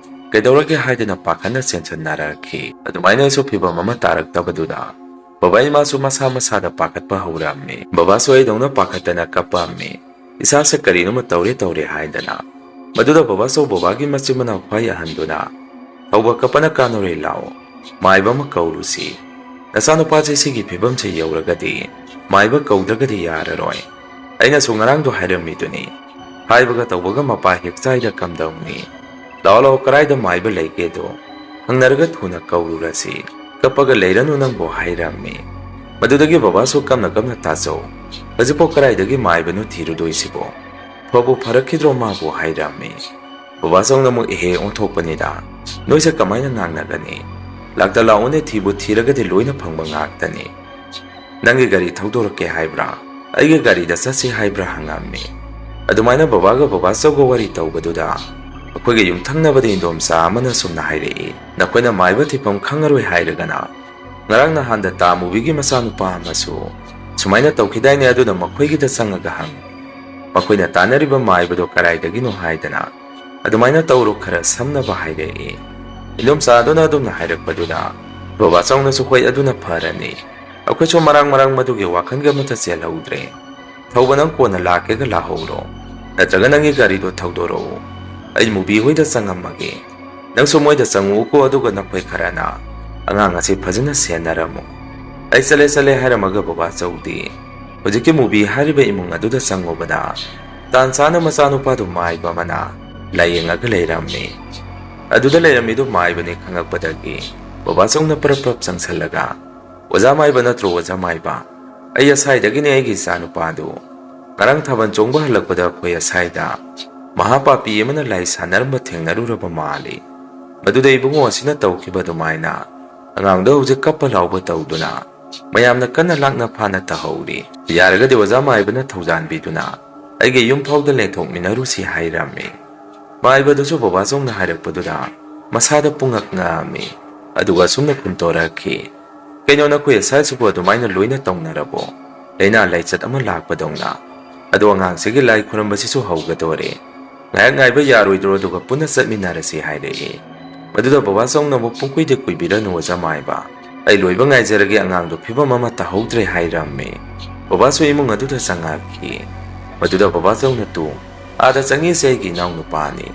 ꯀꯩꯗꯧꯔꯒꯦ ꯍꯥꯏꯗꯅ ꯄꯥꯈꯠꯅ ꯆꯦꯟꯁꯤꯟꯅꯔꯛꯈꯤ꯫ ꯑꯗꯨꯃꯥꯏꯅ ꯑꯩꯁꯨ ꯐꯤꯕꯝ ꯑꯃ ꯇꯥꯔꯛꯇꯕꯗꯨꯗ ꯕꯕꯥ ꯏꯃꯥꯁꯨ ꯃꯁꯥ ꯃꯁꯥꯗ ꯄꯥꯈꯠꯄ ꯍꯧꯔꯝꯃꯤ꯫ ꯕꯕꯥꯁꯨ ꯑꯩꯗꯧꯅ ꯄꯥꯈꯠꯇꯅ ꯀꯞꯄꯝꯃꯤ꯫ "ꯏꯁꯥꯁꯦ ꯀꯔꯤꯅꯣꯃ ꯇꯧꯔꯦ ꯇꯧꯔꯦ" ꯍꯥꯏꯗꯅ꯫ ꯃꯗꯨꯗ ꯕꯕꯥꯆꯧ, ꯕꯕꯥꯒꯤ ꯃꯆꯤꯟ ꯃꯅꯥꯎ ꯈ꯭ꯋꯥꯏ ꯑꯍꯟꯗꯨꯅ, "ꯍꯧꯕ ꯀꯞꯄꯅ ꯀꯥꯟꯅꯔꯣꯏ, ꯂꯥꯛꯑꯣ, ꯃꯥꯏꯕ ꯑꯃ ꯀꯧꯔꯨꯁꯤ꯫ ꯅꯆꯥꯅꯨꯄꯥꯁꯦ ꯁꯤꯒꯤ ꯐꯤꯕꯝꯁꯦ ꯌꯧꯔꯒꯗꯤ ꯃꯥꯏꯕ ꯀꯧꯗ꯭ꯔꯒꯗꯤ ꯌꯥꯔꯔꯣꯏ꯫ ꯑꯩꯅꯁꯨ ꯉꯔꯥꯡꯗꯣ ꯍꯥꯏꯔꯝꯃꯤꯗꯨꯅꯤ, ꯍꯥꯏꯕꯒ ꯇꯧꯕꯒ ꯃꯄꯥ ꯍꯦꯛ ꯆꯥꯏꯗ ꯀꯝꯗꯧꯅꯤ? ꯂꯥꯛꯑꯣ ꯂꯥꯛꯑꯣ, ꯀꯗꯥꯏꯗ ꯃꯥꯏꯕ ꯂꯩꯒꯦꯗꯣ ꯍꯪꯅꯔꯒ ꯊꯨꯅ ꯀꯧꯔꯨꯔꯁꯤ꯫ ꯀꯞꯄꯒ ꯂꯩꯔꯅꯨ ꯅꯪꯕꯨ" ꯍꯥꯏꯔꯝꯃꯤ꯫ ꯃꯗꯨꯗꯒꯤ ꯕꯕꯥꯁꯨ ꯀꯞꯅ ꯀꯞꯅ, "ꯇꯥꯆꯧ, ꯍꯧꯖꯤꯛꯐꯥꯎ ꯀꯗꯥꯏꯗꯒꯤ ꯃꯥꯏꯕꯅꯣ ꯊꯤꯔꯨꯗꯣꯏꯁꯤꯕꯣ? ꯐꯕꯨ ꯐꯔꯛꯈꯤꯗ꯭ꯔꯣ ꯃꯥꯕꯨ?" ꯍꯥꯏꯔꯝꯃꯤ꯫ ꯕꯕꯥꯆꯧꯅ ꯑꯃꯨꯛ ꯏꯍꯦ ꯑꯣꯟꯊꯣꯛꯄꯅꯤꯗ, "ꯅꯣꯏꯁꯦ ꯀꯃꯥꯏꯅ ꯉꯥꯡꯅꯒꯅꯤ? ꯂꯥꯛꯇ ꯂꯥꯛꯑꯣꯅꯦ, ꯊꯤꯕꯨ ꯊꯤꯔꯒꯗꯤ ꯂꯣꯏꯅ ꯐꯪꯕ ꯉꯥꯛꯇꯅꯤ꯫ ꯅꯪꯒꯤ ꯒꯥꯔꯤ ꯊꯧꯗꯣꯔꯛꯀꯦ ꯍꯥꯏꯕ꯭ꯔꯥ? ꯑꯩꯒꯤ ꯒꯥꯔꯤꯗ ꯆꯠꯁꯤ ꯍꯥꯏꯕ꯭ꯔꯥ?" ꯍꯪꯉꯝꯃꯤ꯫ ꯑꯗꯨꯃꯥꯏꯅ ꯕꯕꯥꯒ ꯕꯕꯥꯆꯧꯒ ꯋꯥꯔꯤ ꯇꯧꯕꯗꯨꯗ ꯑꯩꯈꯣꯏꯒꯤ ꯌꯨꯝꯊꯪꯅꯕꯗ ꯏꯟꯗꯣꯝꯆꯥ ꯑꯃꯅ ꯁꯨꯝꯅ ꯍꯥꯏꯔꯛꯏ, "ꯅꯈꯣꯏꯅ ꯃꯥꯏꯕ ꯊꯤꯐꯝ ꯈꯪꯉꯔꯣꯏ ꯍꯥꯏꯔꯒꯅ ꯉꯔꯥꯡ ꯅꯍꯥꯟꯗ ꯇꯥ ꯃꯨꯕꯤꯒꯤ ꯃꯆꯥꯅꯨꯄꯥ ꯑꯃꯁꯨ ꯁꯨꯃꯥꯏꯅ ꯇꯧꯈꯤꯗꯥꯏꯅꯦ, ꯑꯗꯨꯅ ꯃꯈꯣꯏꯒꯤꯗ ꯆꯪꯉꯒ ꯍꯪꯉꯨ꯫ ꯃꯈꯣꯏꯅ ꯇꯥꯟꯅꯔꯤꯕ ꯃꯥꯏꯕꯗꯣ ꯀꯗꯥꯏꯗꯒꯤꯅꯣ" ꯍꯥꯏꯗꯅ ꯑꯗꯨꯃꯥꯏꯅ ꯇꯧꯔꯣ ꯈꯔ ꯁꯝꯅꯕ ꯍꯥꯏꯔꯛꯏ꯫ ꯏꯟꯗꯣꯝꯆꯥ ꯑꯗꯨꯅ ꯑꯗꯨꯝꯅ ꯍꯥꯏꯔꯛꯄꯗꯨꯗ ꯕꯕꯥꯆꯧꯅꯁꯨ "ꯍꯣꯏ, ꯑꯗꯨꯅ ꯐꯔꯅꯤ, ꯑꯩꯈꯣꯏꯁꯨ ꯃꯔꯥꯡ ꯃꯔꯥꯡ ꯃꯗꯨꯒꯤ ꯋꯥꯈꯜꯒ ꯑꯃꯠꯇ ꯆꯦꯜꯍꯧꯗ꯭ꯔꯦ꯫ ꯊꯧꯕ ꯅꯪ ꯀꯣꯟꯅ ꯂꯥꯛꯀꯦꯒ ꯂꯥꯛꯍꯧꯔꯣ, ꯅꯠꯇ꯭ꯔꯒ ꯅꯪꯒꯤ ꯒꯥꯔꯤꯗꯣ ꯊꯧꯗꯣꯔꯛꯎ, ꯑꯩ ꯃꯨꯕꯤ ꯍꯣꯏꯗ ꯆꯪꯉꯝꯃꯒꯦ꯫ ꯅꯪꯁꯨ ꯃꯣꯏꯗ ꯆꯪꯉꯛꯎꯀꯣ, ꯑꯗꯨꯒ ꯅꯈꯣꯏ ꯈꯔꯅ ꯑꯉꯥꯡ ꯑꯁꯤ ꯐꯖꯅ ꯁꯦꯟꯅꯔꯝꯃꯨ꯫ ꯑꯩ ꯆꯠꯂꯦ ꯆꯠꯂꯦ ꯍꯥꯏꯔꯝꯃꯒ ꯕꯕꯥꯆꯧꯗꯤ ꯍꯧꯖꯤꯛꯀꯤ ꯃꯨꯕꯤ ꯍꯥꯏꯔꯤꯕ ꯏꯃꯨꯡ ꯑꯗꯨꯗ ꯆꯪꯉꯨꯕꯗ ꯇꯥꯟ ꯆꯥꯅ ꯃꯆꯥꯅꯨꯄꯥꯗꯨ ꯃꯥꯏꯕ ꯑꯃꯅ ꯂꯥꯏꯌꯦꯡꯉꯒ ꯂꯩꯔꯝꯃꯤ꯫ ꯑꯗꯨꯗ ꯂꯩꯔꯝꯃꯤꯗꯨ ꯃꯥꯏꯕꯅꯤ ꯈꯪꯉꯛꯄꯗꯒꯤ ꯕꯕꯥꯆꯧꯅ ꯄ꯭ꯔꯞ ꯄ꯭ꯔꯞ ꯆꯪꯁꯜꯂꯒ, "ꯑꯣꯖꯥ ꯃꯥꯏꯕ ꯅꯠꯇ꯭ꯔꯣ, ꯑꯣꯖꯥ ꯃꯥꯏꯕ? ꯑꯩ ꯑꯁꯥꯏꯗꯒꯤꯅꯦ, ꯑꯩꯒꯤ ꯏꯆꯥꯅꯨꯄꯥꯗꯨ ꯉꯔꯥꯡ ꯊꯥꯕꯜ ꯆꯣꯡꯕ ꯍꯜꯂꯛꯄꯗ ꯑꯩꯈꯣꯏ ꯑꯁꯥꯏꯗ ꯃꯍꯥꯄꯥꯄꯤ ꯑꯃꯅ ꯂꯥꯏ ꯁꯥꯟꯅꯔꯝꯕ ꯊꯦꯡꯅꯔꯨꯔꯕ ꯃꯥꯜꯂꯤ꯫ ꯃꯗꯨꯗ ꯏꯕꯨꯡꯉꯣ ꯑꯁꯤꯅ ꯇꯧꯈꯤꯕ ꯑꯗꯨꯃꯥꯏꯅ ꯑꯉꯥꯡꯗꯣ ꯍꯧꯖꯤꯛ ꯀꯞꯄ ꯂꯥꯎꯕ ꯇꯧꯗꯨꯅ ꯃꯌꯥꯝꯅ ꯀꯟꯅ ꯂꯥꯛꯅ ꯐꯥꯅ ꯇꯧꯍꯧꯔꯤ꯫ ꯌꯥꯔꯒꯗꯤ ꯑꯣꯖꯥ ꯃꯥꯏꯕꯅ ꯊꯧꯖꯥꯟꯕꯤꯗꯨꯅ ꯑꯩꯒꯤ ꯌꯨꯝ ꯐꯥꯎꯗ ꯂꯦꯡꯊꯣꯛꯃꯤꯟꯅꯔꯨꯁꯤ" ꯍꯥꯏꯔꯝꯃꯤ꯫ ꯃꯥꯏꯕꯗꯨꯁꯨ ꯕꯕꯥꯆꯧꯅ ꯍꯥꯏꯔꯛꯄꯗꯨꯗ ꯃꯁꯥꯗ ꯄꯨꯡꯉꯛ ꯉꯛꯑꯝꯃꯤ꯫ ꯑꯗꯨꯒ ꯑꯁꯨꯝꯅ ꯈꯨꯟꯇꯣꯔꯛꯈꯤ, "ꯀꯩꯅꯣ, ꯅꯈꯣꯏ ꯑꯁꯥꯏꯁꯤꯕꯨ ꯑꯗꯨꯃꯥꯏꯅ ꯂꯣꯏꯅ ꯇꯧꯅꯔꯕꯣ? ꯂꯥꯏꯅꯥ ꯂꯥꯏꯆꯠ ꯑꯃ ꯂꯥꯛꯄꯗꯧꯅ꯫ ꯑꯗꯣ ꯑꯉꯥꯡꯁꯤꯒꯤ ꯂꯥꯏ ꯈꯨꯔꯝꯕꯁꯤꯁꯨ ꯍꯧꯒꯗꯣꯔꯦ꯫ ꯉꯥꯏꯍꯥꯛ ꯉꯥꯏꯕ ꯌꯥꯔꯣꯏꯗ꯭ꯔꯣ? ꯑꯗꯨꯒ ꯄꯨꯟꯅ ꯆꯠꯃꯤꯟꯅꯔꯁꯤ" ꯍꯥꯏꯔꯛꯏ꯫ ꯃꯗꯨꯗ ꯕꯕꯥꯆꯧꯅ ꯑꯃꯨꯛ, "ꯄꯨꯡꯀꯨꯏꯗ ꯀꯨꯏꯕꯤꯔꯅꯨ ꯑꯣꯖꯥ ꯃꯥꯏꯕ, ꯑꯩ ꯂꯣꯏꯕ ꯉꯥꯏꯖꯔꯒꯦ, ꯑꯉꯥꯡꯗꯣ ꯐꯤꯕꯝ ꯑꯃ ꯇꯥꯍꯧꯗ꯭ꯔꯦ" ꯍꯥꯏꯔꯝꯃꯤ꯫ ꯕꯕꯥꯁꯨ ꯏꯃꯨꯡ ꯑꯗꯨꯗ ꯆꯪꯉꯛꯈꯤ꯫ ꯃꯗꯨꯗ ꯕꯕꯥꯆꯧꯅ ꯇꯨ, "ꯑꯥꯗ ꯆꯪꯉꯤꯁꯦ ꯑꯩꯒꯤ ꯏꯅꯥꯎꯅꯨꯄꯥꯅꯤ,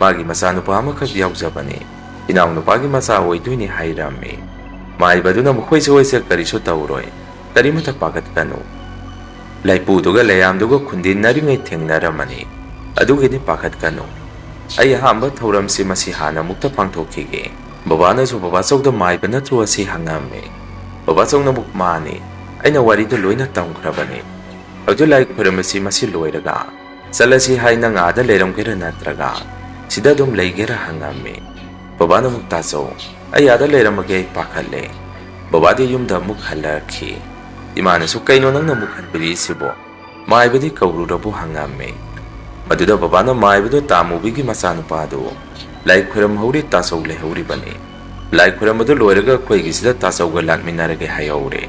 ꯃꯥꯒꯤ ꯃꯆꯥꯅꯨꯄꯥ ꯑꯃꯈꯛ ꯌꯥꯎꯖꯕꯅꯤ, ꯏꯅꯥꯎꯅꯨꯄꯥꯒꯤ ꯃꯆꯥ ꯑꯣꯏꯗꯣꯏꯅꯤ" ꯍꯥꯏꯔꯝꯃꯤ꯫ ꯃꯥꯏꯕꯗꯨꯅ, "ꯃꯈꯣꯏꯁꯦ ꯍꯣꯏꯁꯦ, ꯀꯔꯤꯁꯨ ꯇꯧꯔꯣꯏ, ꯀꯔꯤꯃꯇ ꯄꯥꯈꯠꯀꯅꯨ꯫ ꯂꯥꯏꯄꯨꯗꯨꯒ ꯂꯩꯌꯥꯝꯗꯨꯒ ꯈꯨꯟꯗꯤꯟꯅꯔꯤꯉꯩ ꯊꯦꯡꯅꯔꯝꯃꯅꯤ, ꯑꯗꯨꯒꯤꯗꯤ ꯄꯥꯈꯠꯀꯅꯨ꯫ ꯑꯩ ꯑꯍꯥꯟꯕ ꯊꯧꯔꯝꯁꯤ ꯃꯁꯤ ꯍꯥꯟꯅ ꯑꯃꯨꯛꯇ ꯄꯥꯡꯊꯣꯛꯈꯤꯒꯦ"꯫ ꯕꯕꯥꯅꯁꯨ ꯕꯕꯥꯆꯧꯗ, "ꯃꯥꯏꯕ ꯅꯠꯇ꯭ꯔꯣ ꯑꯁꯤ?" ꯍꯪꯉꯝꯃꯤ꯫ ꯕꯕꯥꯆꯧꯅ ꯑꯃꯨꯛ, "ꯃꯥꯅꯤ, ꯑꯩꯅ ꯋꯥꯔꯤꯗꯣ ꯂꯣꯏꯅ ꯇꯝꯈ꯭ꯔꯕꯅꯤ꯫ ꯍꯧꯖꯤꯛ ꯂꯥꯏ ꯈꯣꯏꯔꯝꯕꯁꯤ ꯃꯁꯤ ꯂꯣꯏꯔꯒ ꯆꯠꯂꯁꯤ ꯍꯥꯏ, ꯅꯪ ꯑꯥꯗ ꯂꯩꯔꯝꯒꯦꯔꯥ ꯅꯠꯇ꯭ꯔꯒ ꯁꯤꯗ ꯑꯗꯨꯝ ꯂꯩꯒꯦꯔꯥ?" ꯍꯪꯉꯝꯃꯤ꯫ ꯕꯕꯥꯅ ꯑꯃꯨꯛ, "ꯇꯥꯆꯧ, ꯑꯩ ꯑꯥꯗ ꯂꯩꯔꯝꯃꯒꯦ, ꯑꯩ ꯄꯥꯈꯠꯂꯦ"꯫ ꯕꯕꯥꯗꯤ ꯌꯨꯝꯗ ꯑꯃꯨꯛ ꯍꯜꯂꯛꯈꯤ꯫ ꯏꯃꯥꯅꯁꯨ, "ꯀꯩꯅꯣ ꯅꯪꯅ ꯑꯃꯨꯛ ꯍꯟꯕꯤꯔꯛꯏꯁꯤꯕꯣ? ꯃꯥꯏꯕꯗꯤ ꯀꯧꯔꯨꯔꯕꯣ?" ꯍꯪꯉꯝꯃꯤ꯫ ꯃꯗꯨꯗ ꯕꯕꯥꯅ, "ꯃꯥꯏꯕꯗꯣ ꯇꯥꯃꯨꯕꯤꯒꯤ ꯃꯆꯥꯅꯨꯄꯥꯗꯨ ꯂꯥꯏ ꯈꯣꯏꯔꯝꯍꯧꯔꯤ, ꯇꯥꯆꯧ ꯂꯩꯍꯧꯔꯤꯕꯅꯤ꯫ ꯂꯥꯏ ꯈꯣꯏꯔꯝꯕꯗꯨ ꯂꯣꯏꯔꯒ ꯑꯩꯈꯣꯏꯒꯤꯁꯤꯗ ꯇꯥꯆꯧꯒ ꯂꯥꯛꯃꯤꯟꯅꯔꯒꯦ ꯍꯥꯏꯍꯧꯔꯦ꯫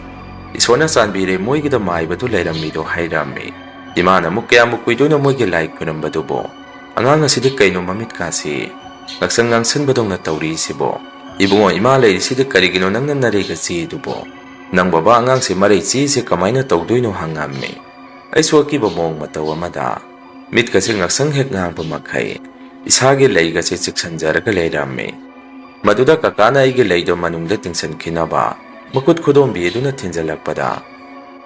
ꯏꯁꯣꯔꯅ ꯆꯥꯟꯕꯤꯔꯦ ꯃꯣꯏꯒꯤꯗ ꯃꯥꯏꯕꯗꯨ ꯂꯩꯔꯝꯃꯤꯗꯣ" ꯍꯥꯏꯔꯝꯃꯤ꯫ ꯏꯃꯥꯅ ꯑꯃꯨꯛ, "ꯀꯌꯥꯝꯕꯨ ꯀꯨꯏꯗꯣꯏꯅꯣ ꯃꯣꯏꯒꯤ ꯂꯥꯏ ꯈꯣꯏꯔꯝꯕꯗꯨꯕꯣ? ꯑꯉꯥꯡ ꯑꯁꯤꯗꯤ ꯀꯩꯅꯣ ꯃꯃꯤꯠꯀꯥꯁꯤ ꯉꯥꯡꯁꯪ ꯉꯥꯡꯁꯟꯕꯗꯧꯅ ꯇꯧꯔꯤꯁꯤꯕꯣ? ꯏꯕꯨꯡꯉꯣ, ꯏꯃꯥ ꯂꯩꯔꯤꯁꯤꯗꯤ ꯀꯔꯤꯒꯤꯅꯣ ꯅꯪꯅ ꯅꯔꯦꯒ ꯆꯦꯗꯨꯕꯣ?" "ꯅꯪ ꯕꯕꯥ ꯑꯉꯥꯡꯁꯦ ꯃꯔꯩ ꯆꯦꯁꯦ ꯀꯃꯥꯏꯅ ꯇꯧꯗꯣꯏꯅꯣ?" ꯍꯪꯉꯝꯃꯤ꯫ ꯑꯩꯁꯨ ꯑꯀꯤꯕ ꯃꯑꯣꯡ ꯃꯇꯧ ꯑꯃꯗ ꯃꯤꯠꯀꯁꯦ ꯉꯛꯁꯪ ꯍꯦꯛ ꯉꯥꯡꯕ ꯃꯈꯩ ꯏꯁꯥꯒꯤ ꯂꯩꯒꯁꯦ ꯆꯤꯛꯁꯟꯖꯔꯒ ꯂꯩꯔꯝꯃꯤ꯫ ꯃꯗꯨꯗ ꯀꯀꯥꯅ ꯑꯩꯒꯤ ꯂꯩꯗꯣ ꯃꯅꯨꯡꯗ ꯇꯤꯡꯁꯤꯟꯈꯤꯅꯕ ꯃꯈꯨꯠ ꯈꯨꯗꯣꯝꯕꯤ ꯑꯗꯨꯅ ꯊꯤꯟꯖꯤꯜꯂꯛꯄꯗ,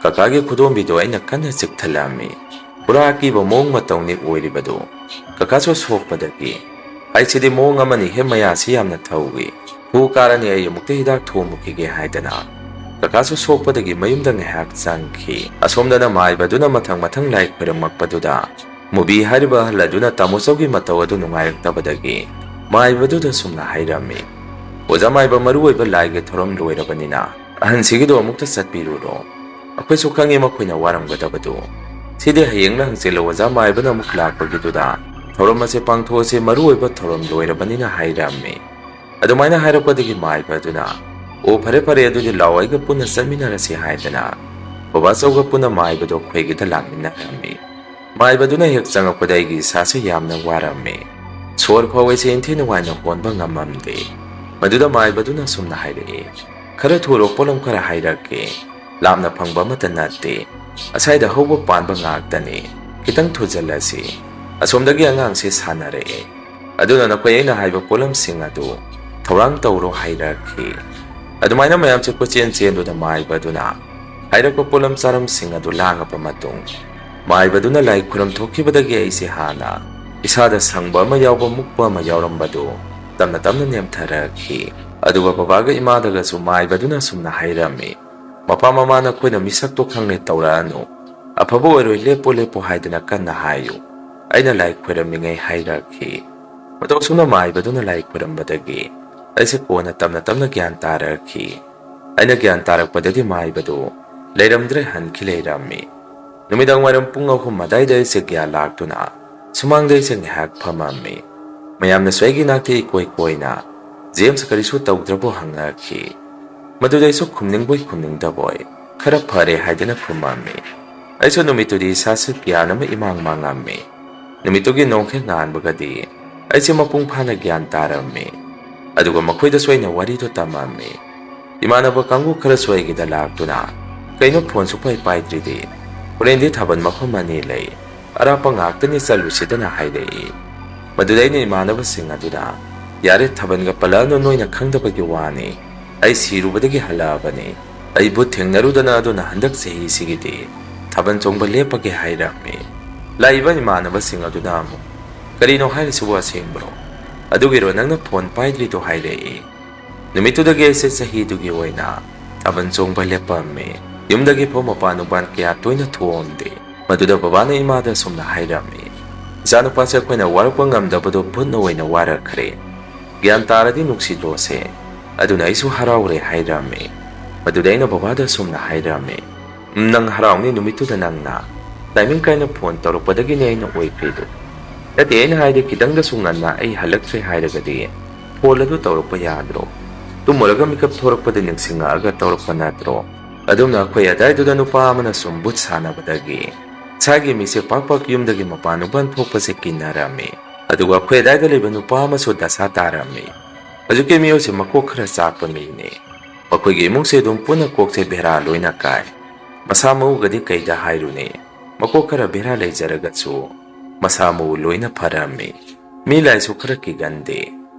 ꯀꯀꯥꯒꯤ ꯈꯨꯗꯣꯝꯕꯤꯗꯣ ꯑꯩꯅ ꯀꯟꯅ ꯆꯤꯛꯊꯠꯂꯝꯃꯤ꯫ ꯄꯨꯔꯥ ꯑꯀꯤꯕ ꯃꯑꯣꯡ ꯃꯇꯧꯅꯤ ꯑꯣꯏꯔꯤꯕꯗꯨ꯫ ꯀꯀꯥꯁꯨ ꯁꯣꯛꯄꯗꯒꯤ, "ꯑꯩꯁꯤꯗꯤ ꯃꯑꯣꯡ ꯑꯃꯅꯤ ꯍꯦ, ꯃꯌꯥꯁꯤ ꯌꯥꯝꯅ ꯊꯧꯏ꯫ ꯍꯨ ꯀꯥꯔꯅꯤ, ꯑꯩ ꯑꯃꯨꯛꯇ ꯍꯤꯗꯥꯛ ꯊꯣꯝꯃꯨꯈꯤꯒꯦ" ꯍꯥꯏꯗꯅ ꯀꯀꯥꯁꯨ ꯁꯣꯛꯄꯗꯒꯤ ꯃꯌꯨꯝꯗ ꯉꯥꯏꯍꯥꯛ ꯆꯪꯈꯤ꯫ ꯑꯁꯣꯝꯗꯅ ꯃꯥꯏꯕꯗꯨꯅ ꯃꯊꯪ ꯃꯊꯪ ꯂꯥꯏ ꯈꯣꯏꯔꯝꯃꯛꯄꯗꯨꯗ, ꯃꯨꯕꯤ ꯍꯥꯏꯔꯤꯕ ꯑꯍꯜ ꯑꯗꯨꯅ ꯇꯥꯃꯣꯆꯧꯒꯤ ꯃꯇꯧ ꯑꯗꯨ ꯅꯨꯡꯉꯥꯏꯔꯛꯇꯕꯗꯒꯤ ꯃꯥꯏꯕꯗꯨꯗ ꯁꯨꯝꯅ ꯍꯥꯏꯔꯝꯃꯤ, "ꯑꯣꯖꯥ ꯃꯥꯏꯕ, ꯃꯔꯨ ꯑꯣꯏꯕ ꯂꯥꯏꯒꯤ ꯊꯧꯔꯝ ꯂꯣꯏꯔꯕꯅꯤꯅ ꯑꯍꯟꯁꯤꯒꯤꯗꯣ ꯑꯃꯨꯛꯇ ꯆꯠꯄꯤꯔꯨꯔꯣ꯫ ꯑꯩꯈꯣꯏꯁꯨ ꯈꯪꯉꯤ ꯃꯈꯣꯏꯅ ꯋꯥꯔꯝꯒꯗꯕꯗꯨ꯫ ꯁꯤꯗꯤ ꯍꯌꯦꯡꯂ ꯍꯪꯆꯤꯠꯂ ꯑꯣꯖꯥ ꯃꯥꯏꯕꯅ ꯑꯃꯨꯛ ꯂꯥꯛꯄꯒꯤꯗꯨꯗ ꯊꯧꯔꯝ ꯑꯁꯦ ꯄꯥꯡꯊꯣꯛꯑꯁꯤ, ꯃꯔꯨ ꯑꯣꯏꯕ ꯊꯧꯔꯝ ꯂꯣꯏꯔꯕꯅꯤꯅ" ꯍꯥꯏꯔꯝꯃꯤ꯫ ꯑꯗꯨꯃꯥꯏꯅ ꯍꯥꯏꯔꯛꯄꯗꯒꯤ ꯃꯥꯏꯕ ꯑꯗꯨꯅ, "ꯑꯣ, ꯐꯔꯦ ꯐꯔꯦ, ꯑꯗꯨꯗꯤ ꯂꯥꯛꯑꯣ, ꯑꯩꯒ ꯄꯨꯟꯅ ꯆꯠꯃꯤꯟꯅꯔꯁꯤ" ꯍꯥꯏꯗꯅ ꯕꯕꯥꯆꯧꯒ ꯄꯨꯟꯅ ꯃꯥꯏꯕꯗꯣ ꯑꯩꯈꯣꯏꯒꯤꯗ ꯂꯥꯛꯃꯤꯟꯅꯔꯝꯃꯤ꯫ ꯃꯥꯏꯕꯗꯨꯅ ꯍꯦꯛ ꯆꯪꯉꯛꯄꯗ ꯑꯩꯒꯤ ꯏꯁꯥꯁꯦ ꯌꯥꯝꯅ ꯋꯥꯔꯝꯃꯤ꯫ ꯁꯣꯔ ꯐꯥꯎ ꯑꯩꯁꯦ ꯏꯟꯊꯤ ꯅꯨꯡꯉꯥꯏꯅ ꯍꯣꯟꯕ ꯉꯝꯃꯝꯗꯦ꯫ ꯃꯗꯨꯗ ꯃꯥꯏꯕꯗꯨꯅ ꯑꯁꯨꯝꯅ ꯍꯥꯏꯔꯛꯏ, "ꯈꯔ ꯊꯨꯔꯣ, ꯄꯣꯠꯂꯝ ꯈꯔ ꯍꯥꯏꯔꯛꯀꯦ꯫ ꯂꯥꯞꯅ ꯐꯪꯕ ꯑꯃꯠꯇ ꯅꯠꯇꯦ꯫ ꯑꯁ꯭ꯋꯥꯏꯗ ꯍꯧꯕ ꯄꯥꯟꯕ ꯉꯥꯛꯇꯅꯤ꯫ ꯈꯤꯇꯪ ꯊꯨꯖꯜꯂꯁꯤ꯫ ꯑꯁꯣꯝꯗꯒꯤ ꯑꯉꯥꯡꯁꯦ ꯁꯥꯟꯅꯔꯛꯑꯦ꯫ ꯑꯗꯨꯅ ꯅꯈꯣꯏ ꯑꯩꯅ ꯍꯥꯏꯕ ꯄꯣꯠꯂꯝꯁꯤꯡ ꯑꯗꯨ ꯊꯧꯔꯥꯡ ꯇꯧꯔꯣ" ꯍꯥꯏꯔꯛꯈꯤ꯫ ꯑꯗꯨꯃꯥꯏꯅ ꯃꯌꯥꯝꯁꯦ ꯀꯣꯏꯆꯦꯟ ꯆꯦꯟꯗꯨꯅ ꯃꯥꯏꯕꯗꯨꯅ ꯍꯥꯏꯔꯛꯄ ꯄꯣꯠꯂꯝ ꯆꯥꯔꯝꯁꯤꯡ ꯑꯗꯨ ꯂꯥꯡꯉꯕ ꯃꯇꯨꯡ, ꯃꯥꯏꯕꯗꯨꯅ ꯂꯥꯏ ꯈꯨꯔꯝ ꯊꯣꯛꯈꯤꯕꯗꯒꯤ ꯑꯩꯁꯦ ꯍꯥꯟꯅ ꯏꯁꯥꯗ ꯁꯪꯕ ꯑꯃ ꯌꯥꯎꯕ ꯃꯨꯛꯄ ꯑꯃ ꯌꯥꯎꯔꯝꯕꯗꯨ ꯇꯞꯅ ꯇꯞꯅ ꯅꯦꯝꯊꯔꯛꯈꯤ꯫ ꯑꯗꯨꯒ ꯕꯕꯥꯒ ꯏꯃꯥꯗꯒꯁꯨ ꯃꯥꯏꯕꯗꯨꯅ ꯑꯁꯨꯝꯅ ꯍꯥꯏꯔꯝꯃꯤ, "ꯃꯄꯥ ꯃꯃꯥ ꯅꯈꯣꯏꯅ ꯃꯤꯁꯛꯇꯣ ꯈꯪꯅ ꯇꯧꯔꯛꯑꯅꯨ꯫ ꯑꯐꯕ ꯑꯣꯏꯔꯣꯏ, ꯂꯦꯞꯄꯣ ꯂꯦꯞꯄꯣ" ꯍꯥꯏꯗꯅ ꯀꯟꯅ ꯍꯥꯏꯌꯨ꯫ ꯑꯩꯅ ꯂꯥꯏ ꯈꯣꯏꯔꯝꯃꯤꯉꯩ ꯍꯥꯏꯔꯛꯈꯤ꯫ ꯃꯇꯧ ꯑꯁꯨꯝꯅ ꯃꯥꯏꯕꯗꯨꯅ ꯂꯥꯏ ꯈꯣꯏꯔꯝꯕꯗꯒꯤ ꯑꯩꯁꯦ ꯀꯣꯟꯅ ꯇꯞꯅ ꯇꯞꯅ ꯒ꯭ꯌꯥꯟ ꯇꯥꯔꯛꯈꯤ꯫ ꯑꯩꯅ ꯒ꯭ꯌꯥꯟ ꯇꯥꯔꯛꯄꯗꯗꯤ ꯃꯥꯏꯕꯗꯨ ꯂꯩꯔꯝꯗ꯭ꯔꯦ, ꯍꯟꯈꯤ ꯂꯩꯔꯝꯃꯤ꯫ ꯅꯨꯃꯤꯗꯥꯡ ꯋꯥꯏꯔꯝ ꯄꯨꯡ ꯑꯍꯨꯝ ꯑꯗꯥꯏꯗ ꯑꯩꯁꯦ ꯒ꯭ꯌꯥꯟ ꯂꯥꯛꯇꯨꯅ ꯁꯨꯃꯥꯡꯗ ꯑꯩꯁꯦ ꯉꯥꯏꯍꯥꯛ ꯐꯝꯃꯝꯃꯤ꯫ ꯃꯌꯥꯝꯅꯁꯨ ꯑꯩꯒꯤ ꯏꯅꯥꯛꯇ ꯏꯀꯣꯏ ꯀꯣꯏꯅ, "ꯖꯦꯝꯁ, ꯀꯔꯤꯁꯨ ꯇꯧꯗ꯭ꯔꯕꯣ?" ꯍꯪꯉꯛꯈꯤ꯫ ꯃꯗꯨꯗ ꯑꯩꯁꯨ ꯈꯨꯝꯅꯤꯡꯕꯣꯏ ꯈꯨꯝꯅꯤꯡꯗꯕꯣꯏ, "ꯈꯔ ꯐꯔꯦ" ꯍꯥꯏꯗꯅ ꯈꯨꯝꯃꯝꯃꯤ꯫ ꯑꯩꯁꯨ ꯅꯨꯃꯤꯠꯇꯨꯗꯤ ꯏꯁꯥꯁꯦ ꯒ꯭ꯌꯥꯟ ꯑꯃ ꯏꯃꯥꯡ ꯃꯥꯡꯉꯝꯃꯤ꯫ ꯅꯨꯃꯤꯠꯇꯨꯒꯤ ꯅꯣꯡꯈꯩ ꯉꯥꯟꯕꯒꯗꯤ ꯑꯩꯁꯦ ꯃꯄꯨꯡ ꯐꯥꯅ ꯒ꯭ꯌꯥꯟ ꯇꯥꯔꯝꯃꯤ꯫ ꯑꯗꯨꯒ ꯃꯈꯣꯏꯗꯁꯨ ꯑꯩꯅ ꯋꯥꯔꯤꯗꯣ ꯇꯝꯃꯝꯃꯤ꯫ ꯏꯃꯥꯟꯅꯕ ꯀꯥꯡꯕꯨ ꯈꯔꯁꯨ ꯑꯩꯒꯤꯗ ꯂꯥꯛꯇꯨꯅ, "ꯀꯩꯅꯣ ꯐꯣꯟ ꯁꯨꯛꯄꯥꯏ ꯄꯥꯏꯗ꯭ꯔꯤꯗꯤ? ꯍꯣꯔꯦꯟꯗꯤ ꯊꯥꯕꯜ ꯃꯐꯝ ꯑꯅꯤ ꯂꯩ, ꯑꯔꯥꯞꯄ ꯉꯥꯛꯇꯅꯤ ꯆꯠꯂꯨꯁꯤꯗꯅ" ꯍꯥꯏꯔꯛꯏ꯫ ꯃꯗꯨꯗ ꯑꯩꯅ ꯏꯃꯥꯟꯅꯕꯁꯤꯡ ꯑꯗꯨꯗ, "ꯌꯥꯔꯦ, ꯊꯥꯕꯜꯒ ꯄꯜꯂꯛꯑꯅꯨ, ꯅꯣꯏꯅ ꯈꯪꯗꯕꯒꯤ ꯋꯥꯅꯤ꯫ ꯑꯩ ꯁꯤꯔꯨꯕꯗꯒꯤ ꯍꯜꯂꯛꯑꯕꯅꯤ꯫ ꯑꯩ ꯚꯨꯠ ꯊꯦꯡꯅꯔꯨꯗꯅ, ꯑꯗꯨꯅ ꯍꯟꯗꯛ ꯆꯍꯤꯁꯤꯒꯤꯗꯤ ꯊꯥꯕꯜ ꯆꯣꯡꯕ ꯂꯦꯞꯄꯒꯦ" ꯍꯥꯏꯔꯝꯃꯤ꯫ ꯂꯥꯛꯏꯕ ꯏꯃꯥꯟꯅꯕꯁꯤꯡ ꯑꯗꯨꯅ ꯑꯃꯨꯛ, "ꯀꯔꯤꯅꯣ ꯍꯥꯏꯔꯤꯁꯤꯕꯨ, ꯑꯁꯦꯡꯕ꯭ꯔꯣ? ꯑꯗꯨꯒꯤꯔꯣ ꯅꯪꯅ ꯐꯣꯟ ꯄꯥꯏꯗ꯭ꯔꯤꯗꯣ?" ꯍꯥꯏꯔꯛꯏ꯫ ꯅꯨꯃꯤꯠꯇꯨꯗꯒꯤ ꯑꯩꯁꯦ ꯆꯍꯤꯗꯨꯒꯤ ꯑꯣꯏꯅ ꯊꯥꯕꯜ ꯆꯣꯡꯕ ꯂꯦꯞꯄꯝꯃꯤ꯫ ꯌꯨꯝꯗꯒꯤ ꯐꯥꯎ ꯃꯄꯥꯟ ꯅꯨꯄꯥꯟ ꯀꯌꯥ ꯇꯣꯏꯅ ꯊꯣꯛꯑꯝꯗꯦ꯫ ꯃꯗꯨꯗ ꯕꯕꯥꯅ ꯏꯃꯥꯗ ꯑꯁꯨꯝꯅ ꯍꯥꯏꯔꯝꯃꯤ, "ꯏꯆꯥꯅꯨꯄꯥꯁꯦ ꯑꯩꯈꯣꯏꯅ ꯋꯥꯔꯛꯄ ꯉꯝꯗꯕꯗꯣ ꯚꯨꯠꯅ ꯑꯣꯏꯅ ꯋꯥꯔꯛꯈ꯭ꯔꯦ꯫ ꯒ꯭ꯌꯥꯟ ꯇꯥꯔꯗꯤ ꯅꯨꯡꯁꯤꯗ꯭ꯔꯣꯁꯦ?" ꯑꯗꯨꯅ ꯑꯩꯁꯨ ꯍꯔꯥꯎꯔꯦ ꯍꯥꯏꯔꯝꯃꯤ꯫ ꯃꯗꯨꯗ ꯑꯩꯅ ꯕꯕꯥꯗ ꯑꯁꯨꯝꯅ ꯍꯥꯏꯔꯝꯃꯤ, "ꯎꯝ, ꯅꯪ ꯍꯔꯥꯎꯅꯤ, ꯅꯨꯃꯤꯠꯇꯨꯗ ꯅꯪꯅ ꯇꯥꯏꯃꯤꯡ ꯀꯥꯏꯅ ꯐꯣꯟ ꯇꯧꯔꯛꯄꯗꯒꯤꯅꯦ ꯑꯩꯅ ꯑꯣꯏꯈ꯭ꯔꯤꯗꯣ꯫ ꯅꯠꯇꯦ, ꯑꯩꯅ ꯍꯥꯏꯗꯤ ꯈꯤꯇꯪꯗꯁꯨ ꯉꯟꯅ ꯑꯩ ꯍꯜꯂꯛꯇ꯭ꯔꯦ ꯍꯥꯏꯔꯒꯗꯤ ꯐꯣꯟ ꯑꯗꯨ ꯇꯧꯔꯛꯄ ꯌꯥꯗ꯭ꯔꯣ? ꯇꯨꯝꯃꯨꯔꯒ ꯃꯤꯀꯞ ꯊꯣꯔꯛꯄꯗ ꯅꯤꯡꯁꯤꯡꯉꯛꯑꯒ ꯇꯧꯔꯛꯄ ꯅꯠꯇ꯭ꯔꯣ?" ꯑꯗꯨꯝꯅ ꯑꯩꯈꯣꯏ ꯑꯗꯥꯏꯗꯨꯗ ꯅꯨꯄꯥ ꯑꯃꯅ ꯁꯨꯝ ꯚꯨꯠ ꯁꯥꯟꯅꯕꯗꯒꯤ ꯏꯁꯥꯒꯤ ꯃꯤꯁꯦ ꯄꯥꯛ ꯄꯥꯛ ꯌꯨꯝꯗꯒꯤ ꯃꯄꯥꯟ ꯃꯄꯥꯟ ꯊꯣꯛꯄꯁꯦ ꯀꯤꯅꯔꯝꯃꯤ꯫ ꯑꯗꯨꯒ ꯑꯩꯈꯣꯏ ꯑꯗꯥꯏꯗ ꯂꯩꯕ ꯅꯨꯄꯥ ꯑꯃꯁꯨ ꯗꯁꯥ ꯇꯥꯔꯝꯃꯤ꯫ ꯍꯧꯖꯤꯛꯀꯤ ꯃꯤꯑꯣꯏꯁꯦ ꯃꯀꯣꯛ ꯈꯔ ꯆꯥꯛꯄ ꯃꯤꯅꯤ꯫ ꯃꯈꯣꯏꯒꯤ ꯏꯃꯨꯡꯁꯦ ꯑꯗꯨꯝ ꯄꯨꯟꯅ ꯀꯣꯛꯁꯦ ꯚꯦꯔꯥ ꯂꯣꯏꯅ ꯀꯥꯏ꯫ ꯃꯁꯥ ꯃꯎꯒꯗꯤ ꯀꯩꯗ ꯍꯥꯏꯔꯨꯅꯤ? ꯃꯀꯣꯛ ꯈꯔ ꯚꯦꯔꯥ ꯂꯩꯖꯔꯒꯁꯨ ꯃꯁꯥ ꯃꯎ ꯂꯣꯏꯅ ꯐꯔꯝꯃꯤ꯫ ꯃꯤ ꯂꯥꯏꯁꯨ ꯈꯔ ꯀꯤꯒꯟꯗꯦ꯫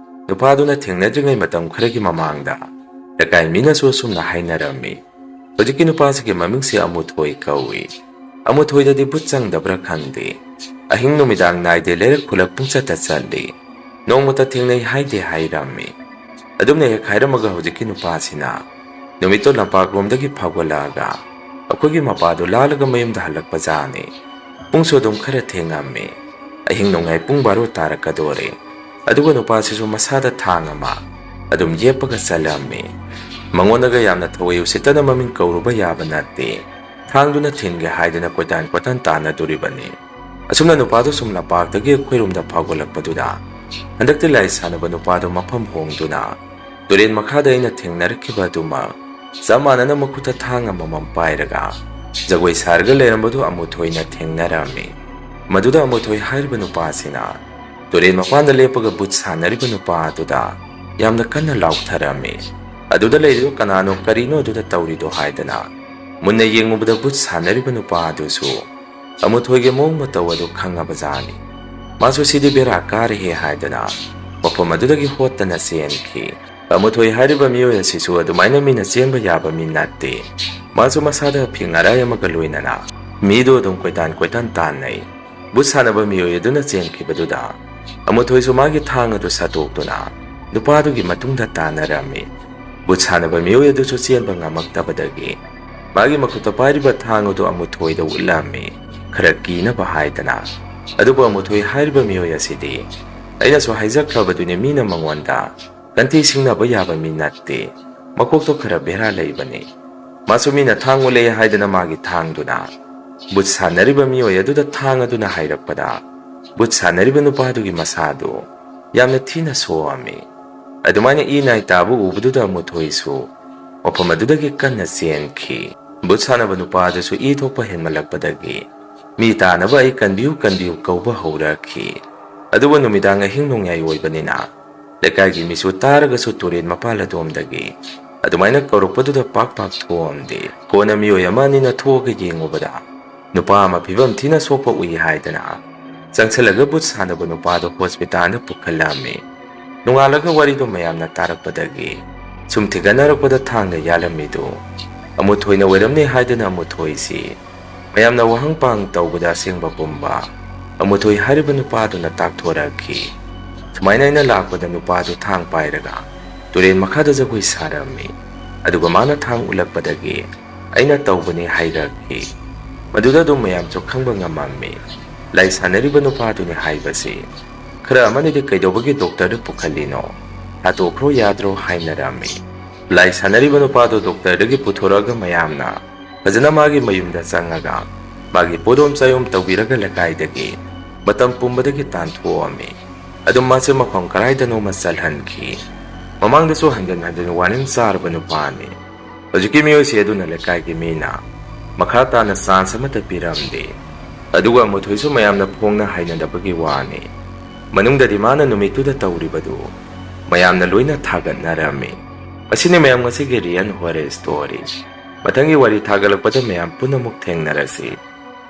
ꯅꯨꯄꯥꯗꯨꯅ ꯊꯦꯡꯅꯗ꯭ꯔꯤꯉꯩ ꯃꯇꯝ ꯈꯔꯒꯤ ꯃꯃꯥꯡꯗ ꯂꯩꯀꯥꯏ ꯃꯤꯅꯁꯨ ꯑꯁꯨꯝꯅ ꯍꯥꯏꯅꯔꯝꯃꯤ, "ꯍꯧꯖꯤꯛꯀꯤ ꯅꯨꯄꯥꯁꯤꯒꯤ ꯃꯃꯤꯡꯁꯦ ꯑꯃꯨꯊꯣꯏ ꯀꯧꯏ꯫ ꯑꯃꯨꯊꯣꯏꯗꯗꯤ ꯚꯨꯠ ꯆꯪꯗꯕ꯭ꯔꯥ ꯈꯪꯗꯦ꯫ ꯑꯍꯤꯡ ꯅꯨꯃꯤꯗꯥꯡ ꯅꯥꯏꯗꯦ, ꯂꯩꯔꯛ ꯈꯨꯂꯛ ꯄꯨꯡꯆꯠꯇ ꯆꯠꯂꯤ꯫ ꯅꯣꯡꯃꯇ ꯊꯦꯡꯅꯩ ꯍꯥꯏꯗꯦ" ꯍꯥꯏꯔꯝꯃꯤ꯫ ꯑꯗꯨꯝꯅ ꯍꯦꯛ ꯍꯥꯏꯔꯝꯃꯒ ꯍꯧꯖꯤꯛꯀꯤ ꯅꯨꯄꯥꯁꯤꯅ ꯅꯨꯃꯤꯠꯇꯣ ꯂꯝꯄꯥꯛꯂꯣꯝꯗꯒꯤ ꯐꯥꯎꯒꯠꯂꯛꯑꯒ ꯑꯩꯈꯣꯏꯒꯤ ꯃꯄꯥꯗꯣ ꯂꯥꯜꯂꯒ ꯃꯌꯨꯝꯗ ꯍꯜꯂꯛꯄ ꯖꯥꯠꯅꯤ꯫ ꯄꯨꯡꯁꯨ ꯑꯗꯨꯝ ꯈꯔ ꯊꯦꯡꯉꯝꯃꯤ꯫ ꯑꯍꯤꯡ ꯅꯣꯡꯌꯥꯏ ꯄꯨꯡ ꯕꯥꯔꯣ ꯇꯥꯔꯛꯀꯗꯣꯔꯦ꯫ ꯑꯗꯨꯒ ꯅꯨꯄꯥꯁꯤꯁꯨ ꯃꯁꯥꯗ ꯊꯥꯡ ꯑꯃ ꯑꯗꯨꯝ ꯌꯦꯞꯄꯒ ꯆꯠꯂꯝꯃꯤ꯫ ꯃꯉꯣꯟꯗꯒ ꯌꯥꯝꯅ ꯊꯧꯋꯥꯏ ꯎꯁꯤꯠꯇꯅ ꯃꯃꯤꯡ ꯀꯧꯔꯨꯕ ꯌꯥꯕ ꯅꯠꯇꯦ꯫ ꯊꯥꯡꯗꯨꯅ ꯊꯤꯟꯒꯦ ꯍꯥꯏꯗꯨꯅ ꯀꯣꯏꯇꯥꯟ ꯀꯣꯏꯇꯥꯟ ꯇꯥꯟꯅꯗꯣꯔꯤꯕꯅꯤ꯫ ꯑꯁꯨꯝꯅ ꯅꯨꯄꯥꯗꯨ ꯁꯨꯝ ꯂꯝꯄꯥꯛꯇꯒꯤ ꯑꯩꯈꯣꯏꯔꯣꯝꯗ ꯐꯥꯎꯒꯠꯂꯛꯄꯗꯨꯗ ꯍꯟꯗꯛꯇꯤ ꯂꯥꯏ ꯁꯥꯟꯅꯕ ꯅꯨꯄꯥꯗꯨ ꯃꯐꯝ ꯍꯣꯡꯗꯨꯅ ꯇꯨꯔꯦꯟ ꯃꯈꯥꯗ ꯑꯩꯅ ꯊꯦꯡꯅꯔꯛꯈꯤꯕ ꯑꯗꯨꯃꯛ ꯆꯞ ꯃꯥꯟꯅꯅ ꯃꯈꯨꯠꯇ ꯊꯥꯡ ꯑꯃꯃꯝ ꯄꯥꯏꯔꯒ ꯖꯒꯣꯏ ꯁꯥꯔꯒ ꯂꯩꯔꯝꯕꯗꯨ ꯑꯃꯨꯊꯣꯏꯅ ꯊꯦꯡꯅꯔꯝꯃꯤ꯫ ꯃꯗꯨꯗ ꯑꯃꯨꯊꯣꯏ ꯍꯥꯏꯔꯤꯕ ꯅꯨꯄꯥꯁꯤꯅ ꯇꯨꯔꯦꯟ ꯃꯄꯥꯟꯗ ꯂꯦꯞꯄꯒ ꯚꯨꯠ ꯁꯥꯟꯅꯔꯤꯕ ꯅꯨꯄꯥ ꯑꯗꯨꯗ ꯌꯥꯝꯅ ꯀꯟꯅ ꯂꯥꯎꯊꯔꯝꯃꯤ꯫ ꯑꯗꯨꯗ ꯂꯩꯔꯤꯗꯨ ꯀꯅꯥꯅꯣ, ꯀꯔꯤꯅꯣ ꯑꯗꯨꯗ ꯇꯧꯔꯤꯗꯣ ꯍꯥꯏꯗꯅ ꯃꯨꯟꯅ ꯌꯦꯡꯉꯨꯕꯗ ꯕꯨꯠ ꯁꯥꯟꯅꯔꯤꯕ ꯅꯨꯄꯥ ꯑꯗꯨꯁꯨ ꯑꯃꯨꯊꯣꯏꯒꯤ ꯃꯑꯣꯡ ꯃꯇꯧ ꯑꯗꯨ ꯈꯪꯉꯕꯖꯥꯠꯅꯤ꯫ ꯃꯥꯁꯨ ꯁꯤꯗꯤ ꯕꯦꯔꯥ ꯀꯥꯔꯦꯍꯦ ꯍꯥꯏꯗꯅ ꯃꯐꯝ ꯑꯗꯨꯗꯒꯤ ꯍꯣꯠꯇꯅ ꯆꯦꯟꯈꯤ꯫ ꯑꯃꯨꯊꯣꯏ ꯍꯥꯏꯔꯤꯕ ꯃꯤꯑꯣꯏ ꯑꯁꯤꯁꯨ ꯑꯗꯨꯃꯥꯏꯅ ꯃꯤꯅ ꯆꯦꯟꯕ ꯌꯥꯕ ꯃꯤ ꯅꯠꯇꯦ꯫ ꯃꯥꯁꯨ ꯃꯁꯥꯗ ꯑꯐꯤꯡ ꯑꯔꯥꯏ ꯑꯃꯒ ꯂꯣꯏꯅꯅ ꯃꯤꯗꯨ ꯑꯗꯨꯝ ꯀꯣꯏꯇꯥꯟ ꯀꯣꯏꯇꯥꯟ ꯇꯥꯟꯅꯩ꯫ ꯕꯨꯠ ꯁꯥꯟꯅꯕ ꯃꯤꯑꯣꯏ ꯑꯗꯨꯅ ꯆꯦꯟꯈꯤꯕꯗꯨꯗ ꯑꯃꯨꯊꯣꯏꯁꯨ ꯃꯥꯒꯤ ꯊꯥꯡ ꯑꯗꯨ ꯁꯠꯇꯣꯛꯇꯨꯅ ꯅꯨꯄꯥꯗꯨꯒꯤ ꯃꯇꯨꯡꯗ ꯇꯥꯟꯅꯔꯝꯃꯤ꯫ ꯕꯨꯠ ꯁꯥꯟꯅꯕ ꯃꯤꯑꯣꯏ ꯑꯗꯨꯁꯨ ꯆꯦꯟꯕ ꯉꯝꯃꯛꯇꯕꯗꯒꯤ ꯃꯥꯒꯤ ꯃꯈꯨꯠꯇ ꯄꯥꯏꯔꯤꯕ ꯊꯥꯡ ꯑꯗꯨ ꯑꯃꯨꯊꯣꯏꯗ ꯎꯠꯂꯝꯃꯤ, ꯈꯔ ꯀꯤꯅꯕ ꯍꯥꯏꯗꯅ꯫ ꯑꯗꯨꯕꯨ ꯑꯃꯨꯊꯣꯏ ꯍꯥꯏꯔꯤꯕ ꯃꯤꯑꯣꯏ ꯑꯁꯤꯗꯤ ꯑꯩꯅꯁꯨ ꯍꯥꯏꯖꯈ꯭ꯔꯕꯗꯨꯅꯤ, ꯃꯤꯅ ꯃꯉꯣꯟꯗ ꯀꯟꯊꯤ ꯁꯤꯡꯅꯕ ꯌꯥꯕ ꯃꯤ ꯅꯠꯇꯦ꯫ ꯃꯀꯣꯛꯇꯣ ꯈꯔ ꯕꯦꯔꯥ ꯂꯩꯕꯅꯤ꯫ ꯃꯥꯁꯨ ꯃꯤꯅ ꯊꯥꯡ ꯎꯠꯂꯛꯑꯦ ꯍꯥꯏꯗꯅ ꯃꯥꯒꯤ ꯊꯥꯡꯗꯨꯅ ꯕꯨꯠ ꯁꯥꯟꯅꯔꯤꯕ ꯃꯤꯑꯣꯏ ꯑꯗꯨꯗ ꯊꯥꯡ ꯑꯗꯨꯅ ꯍꯥꯏꯔꯛꯄꯗ ꯕꯨꯠ ꯁꯥꯟꯅꯔꯤꯕ ꯅꯨꯄꯥꯗꯨꯒꯤ ꯃꯁꯥꯗꯨ ꯌꯥꯝꯅ ꯊꯤꯅ ꯁꯣꯛꯑꯝꯃꯤ꯫ ꯑꯗꯨꯃꯥꯏꯅ ꯏ ꯅꯥꯏ ꯇꯥꯕ ꯎꯕꯗꯨꯗ ꯑꯃꯨꯊꯣꯏꯁꯨ ꯃꯐꯝ ꯑꯗꯨꯗꯒꯤ ꯀꯟꯅ ꯆꯦꯟꯈꯤ꯫ ꯕꯨꯠ ꯁꯥꯟꯅꯕ ꯅꯨꯄꯥ ꯑꯗꯨꯁꯨ ꯏ ꯊꯣꯛꯄ ꯍꯦꯟꯃꯜꯂꯛꯄꯗꯒꯤ ꯃꯤ ꯇꯥꯅꯕ ꯑꯩ ꯀꯟꯕꯤꯌꯨ, ꯀꯟꯕꯤꯌꯨ ꯀꯧꯕ ꯍꯧꯔꯛꯈꯤ꯫ ꯑꯗꯨꯕꯨ ꯅꯨꯃꯤꯗꯥꯡ ꯑꯍꯤꯡ ꯅꯣꯡꯌꯥꯏ ꯑꯣꯏꯕꯅꯤꯅ ꯂꯩꯀꯥꯏꯒꯤ ꯃꯤꯁꯨ ꯇꯥꯔꯒꯁꯨ ꯇꯨꯔꯦꯟ ꯃꯄꯥꯜ ꯑꯗꯣꯝꯗꯒꯤ ꯑꯗꯨꯃꯥꯏꯅ ꯀꯧꯔꯛꯄꯗꯨꯗ ꯄꯥꯛ ꯄꯥꯛ ꯊꯣꯛꯑꯝꯗꯦ꯫ ꯀꯣꯟꯅ ꯃꯤꯑꯣꯏ ꯑꯃ ꯑꯅꯤꯅ ꯊꯣꯛꯑꯒ ꯌꯦꯡꯉꯨꯕꯗ ꯅꯨꯄꯥ ꯑꯃ ꯐꯤꯕꯝ ꯊꯤꯅ ꯁꯣꯛꯄ ꯎꯏ ꯍꯥꯏꯗꯅ ꯆꯪꯁꯤꯜꯂꯒ ꯕꯨꯠ ꯁꯥꯟꯅꯕ ꯅꯨꯄꯥꯗꯨ ꯍꯣꯁꯄꯤꯇꯥꯜꯗ ꯄꯨꯈꯠꯂꯝꯃꯤ꯫ ꯅꯣꯡꯉꯥꯜꯂꯒ ꯋꯥꯔꯤꯗꯨ ꯃꯌꯥꯝꯅ ꯇꯥꯔꯛꯄꯗꯒꯤ ꯁꯨꯝ ꯊꯤꯒꯠꯅꯔꯛꯄꯗ ꯊꯥꯡꯅ ꯌꯥꯜꯂꯝꯃꯤꯗꯨ ꯑꯃꯨꯊꯣꯏꯅ ꯑꯣꯏꯔꯝꯅꯤ ꯍꯥꯏꯗꯅ ꯑꯃꯨꯊꯣꯏꯁꯤ ꯃꯌꯥꯝꯅ ꯋꯥꯍꯪ ꯄꯥꯡ ꯇꯧꯕꯗ ꯑꯁꯦꯡꯕ ꯄꯨꯝꯕ ꯑꯃꯨꯊꯣꯏ ꯍꯥꯏꯔꯤꯕ ꯅꯨꯄꯥꯗꯨꯅ ꯇꯥꯛꯊꯣꯔꯛꯈꯤ꯫ ꯁꯨꯃꯥꯏꯅ ꯑꯩꯅ ꯂꯥꯛꯄꯗ ꯅꯨꯄꯥꯗꯨ ꯊꯥꯡ ꯄꯥꯏꯔꯒ ꯇꯨꯔꯦꯟ ꯃꯈꯥꯗ ꯖꯒꯣꯏ ꯁꯥꯔꯝꯃꯤ, ꯑꯗꯨꯒ ꯃꯥꯅ ꯊꯥꯡ ꯎꯠꯂꯛꯄꯗꯒꯤ ꯑꯩꯅ ꯇꯧꯕꯅꯤ ꯍꯥꯏꯔꯛꯈꯤ꯫ ꯃꯗꯨꯗ ꯑꯗꯨꯝ ꯃꯌꯥꯝꯁꯨ ꯈꯪꯕ ꯉꯝꯃꯝꯃꯤ꯫ ꯂꯥꯏ ꯁꯥꯟꯅꯔꯤꯕ ꯅꯨꯄꯥꯗꯨꯅꯤ ꯍꯥꯏꯕꯁꯤ꯫ ꯈꯔ ꯑꯃꯅꯗꯤ ꯀꯩꯗꯧꯕꯒꯤ ꯗꯣꯛꯇꯔꯗ ꯄꯨꯈꯠꯂꯤꯅꯣ, ꯊꯥꯗꯣꯛꯈ꯭ꯔꯣ ꯌꯥꯗ꯭ꯔꯣ ꯍꯥꯏꯅꯔꯝꯃꯤ꯫ ꯂꯥꯏ ꯁꯥꯟꯅꯔꯤꯕ ꯅꯨꯄꯥꯗꯨ ꯗꯣꯛꯇꯔꯗꯒꯤ ꯄꯨꯊꯣꯔꯛꯑꯒ ꯃꯌꯥꯝꯅ ꯐꯖꯅ ꯃꯥꯒꯤ ꯃꯌꯨꯝꯗ ꯆꯪꯉꯒ ꯃꯥꯒꯤ ꯄꯣꯠꯌꯣꯝ ꯆꯥꯌꯣꯝ ꯇꯧꯕꯤꯔꯒ ꯂꯩꯀꯥꯏꯗꯒꯤ ꯃꯇꯝ ꯄꯨꯝꯕꯗꯒꯤ ꯇꯥꯟꯊꯣꯛꯑꯝꯃꯤ꯫ ꯑꯗꯨꯝ ꯃꯥꯁꯦ ꯃꯐꯝ ꯀꯗꯥꯏꯗꯅꯣꯃ ꯆꯠꯍꯟꯈꯤ꯫ ꯃꯃꯥꯡꯗꯁꯨ ꯍꯟꯖꯤꯟ ꯍꯟꯖꯤꯟ ꯋꯥꯔꯅꯤꯡ ꯆꯥꯔꯕ ꯅꯨꯄꯥꯅꯤ꯫ ꯍꯧꯖꯤꯛꯀꯤ ꯃꯤꯑꯣꯏꯁꯤ ꯑꯗꯨꯅ ꯂꯩꯀꯥꯏꯒꯤ ꯃꯤꯅ ꯃꯈꯥ ꯇꯥꯅ ꯆꯥꯟꯁ ꯑꯃꯠꯇ ꯄꯤꯔꯝꯗꯦ꯫ ꯑꯗꯨꯒ ꯑꯃꯨꯊꯣꯏꯁꯨ ꯃꯌꯥꯝꯅ ꯐꯣꯡꯅ ꯍꯥꯏꯅꯗꯕꯒꯤ ꯋꯥꯅꯤ꯫ ꯃꯅꯨꯡꯗꯗꯤ ꯃꯥꯅ ꯅꯨꯃꯤꯠꯇꯨꯗ ꯇꯧꯔꯤꯕꯗꯨ ꯃꯌꯥꯝꯅ ꯂꯣꯏꯅ ꯊꯥꯒꯠꯅꯔꯝꯃꯤ꯫ ꯑꯁꯤꯅꯤ ꯃꯌꯥꯝ ꯉꯁꯤꯒꯤ Real Horror Story꯫ ꯃꯊꯪꯒꯤ ꯋꯥꯔꯤ ꯊꯥꯒꯠꯂꯛꯄꯗ ꯃꯌꯥꯝ ꯄꯨꯟꯅꯃꯨꯛ ꯊꯦꯡꯅꯔꯁꯤ꯫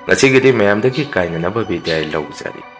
ꯉꯁꯤꯒꯤꯗꯤ ꯃꯌꯥꯝꯗꯒꯤ ꯀꯥꯏꯅꯅꯕ ꯕꯤꯗꯥꯏ ꯂꯧꯖꯔꯤ꯫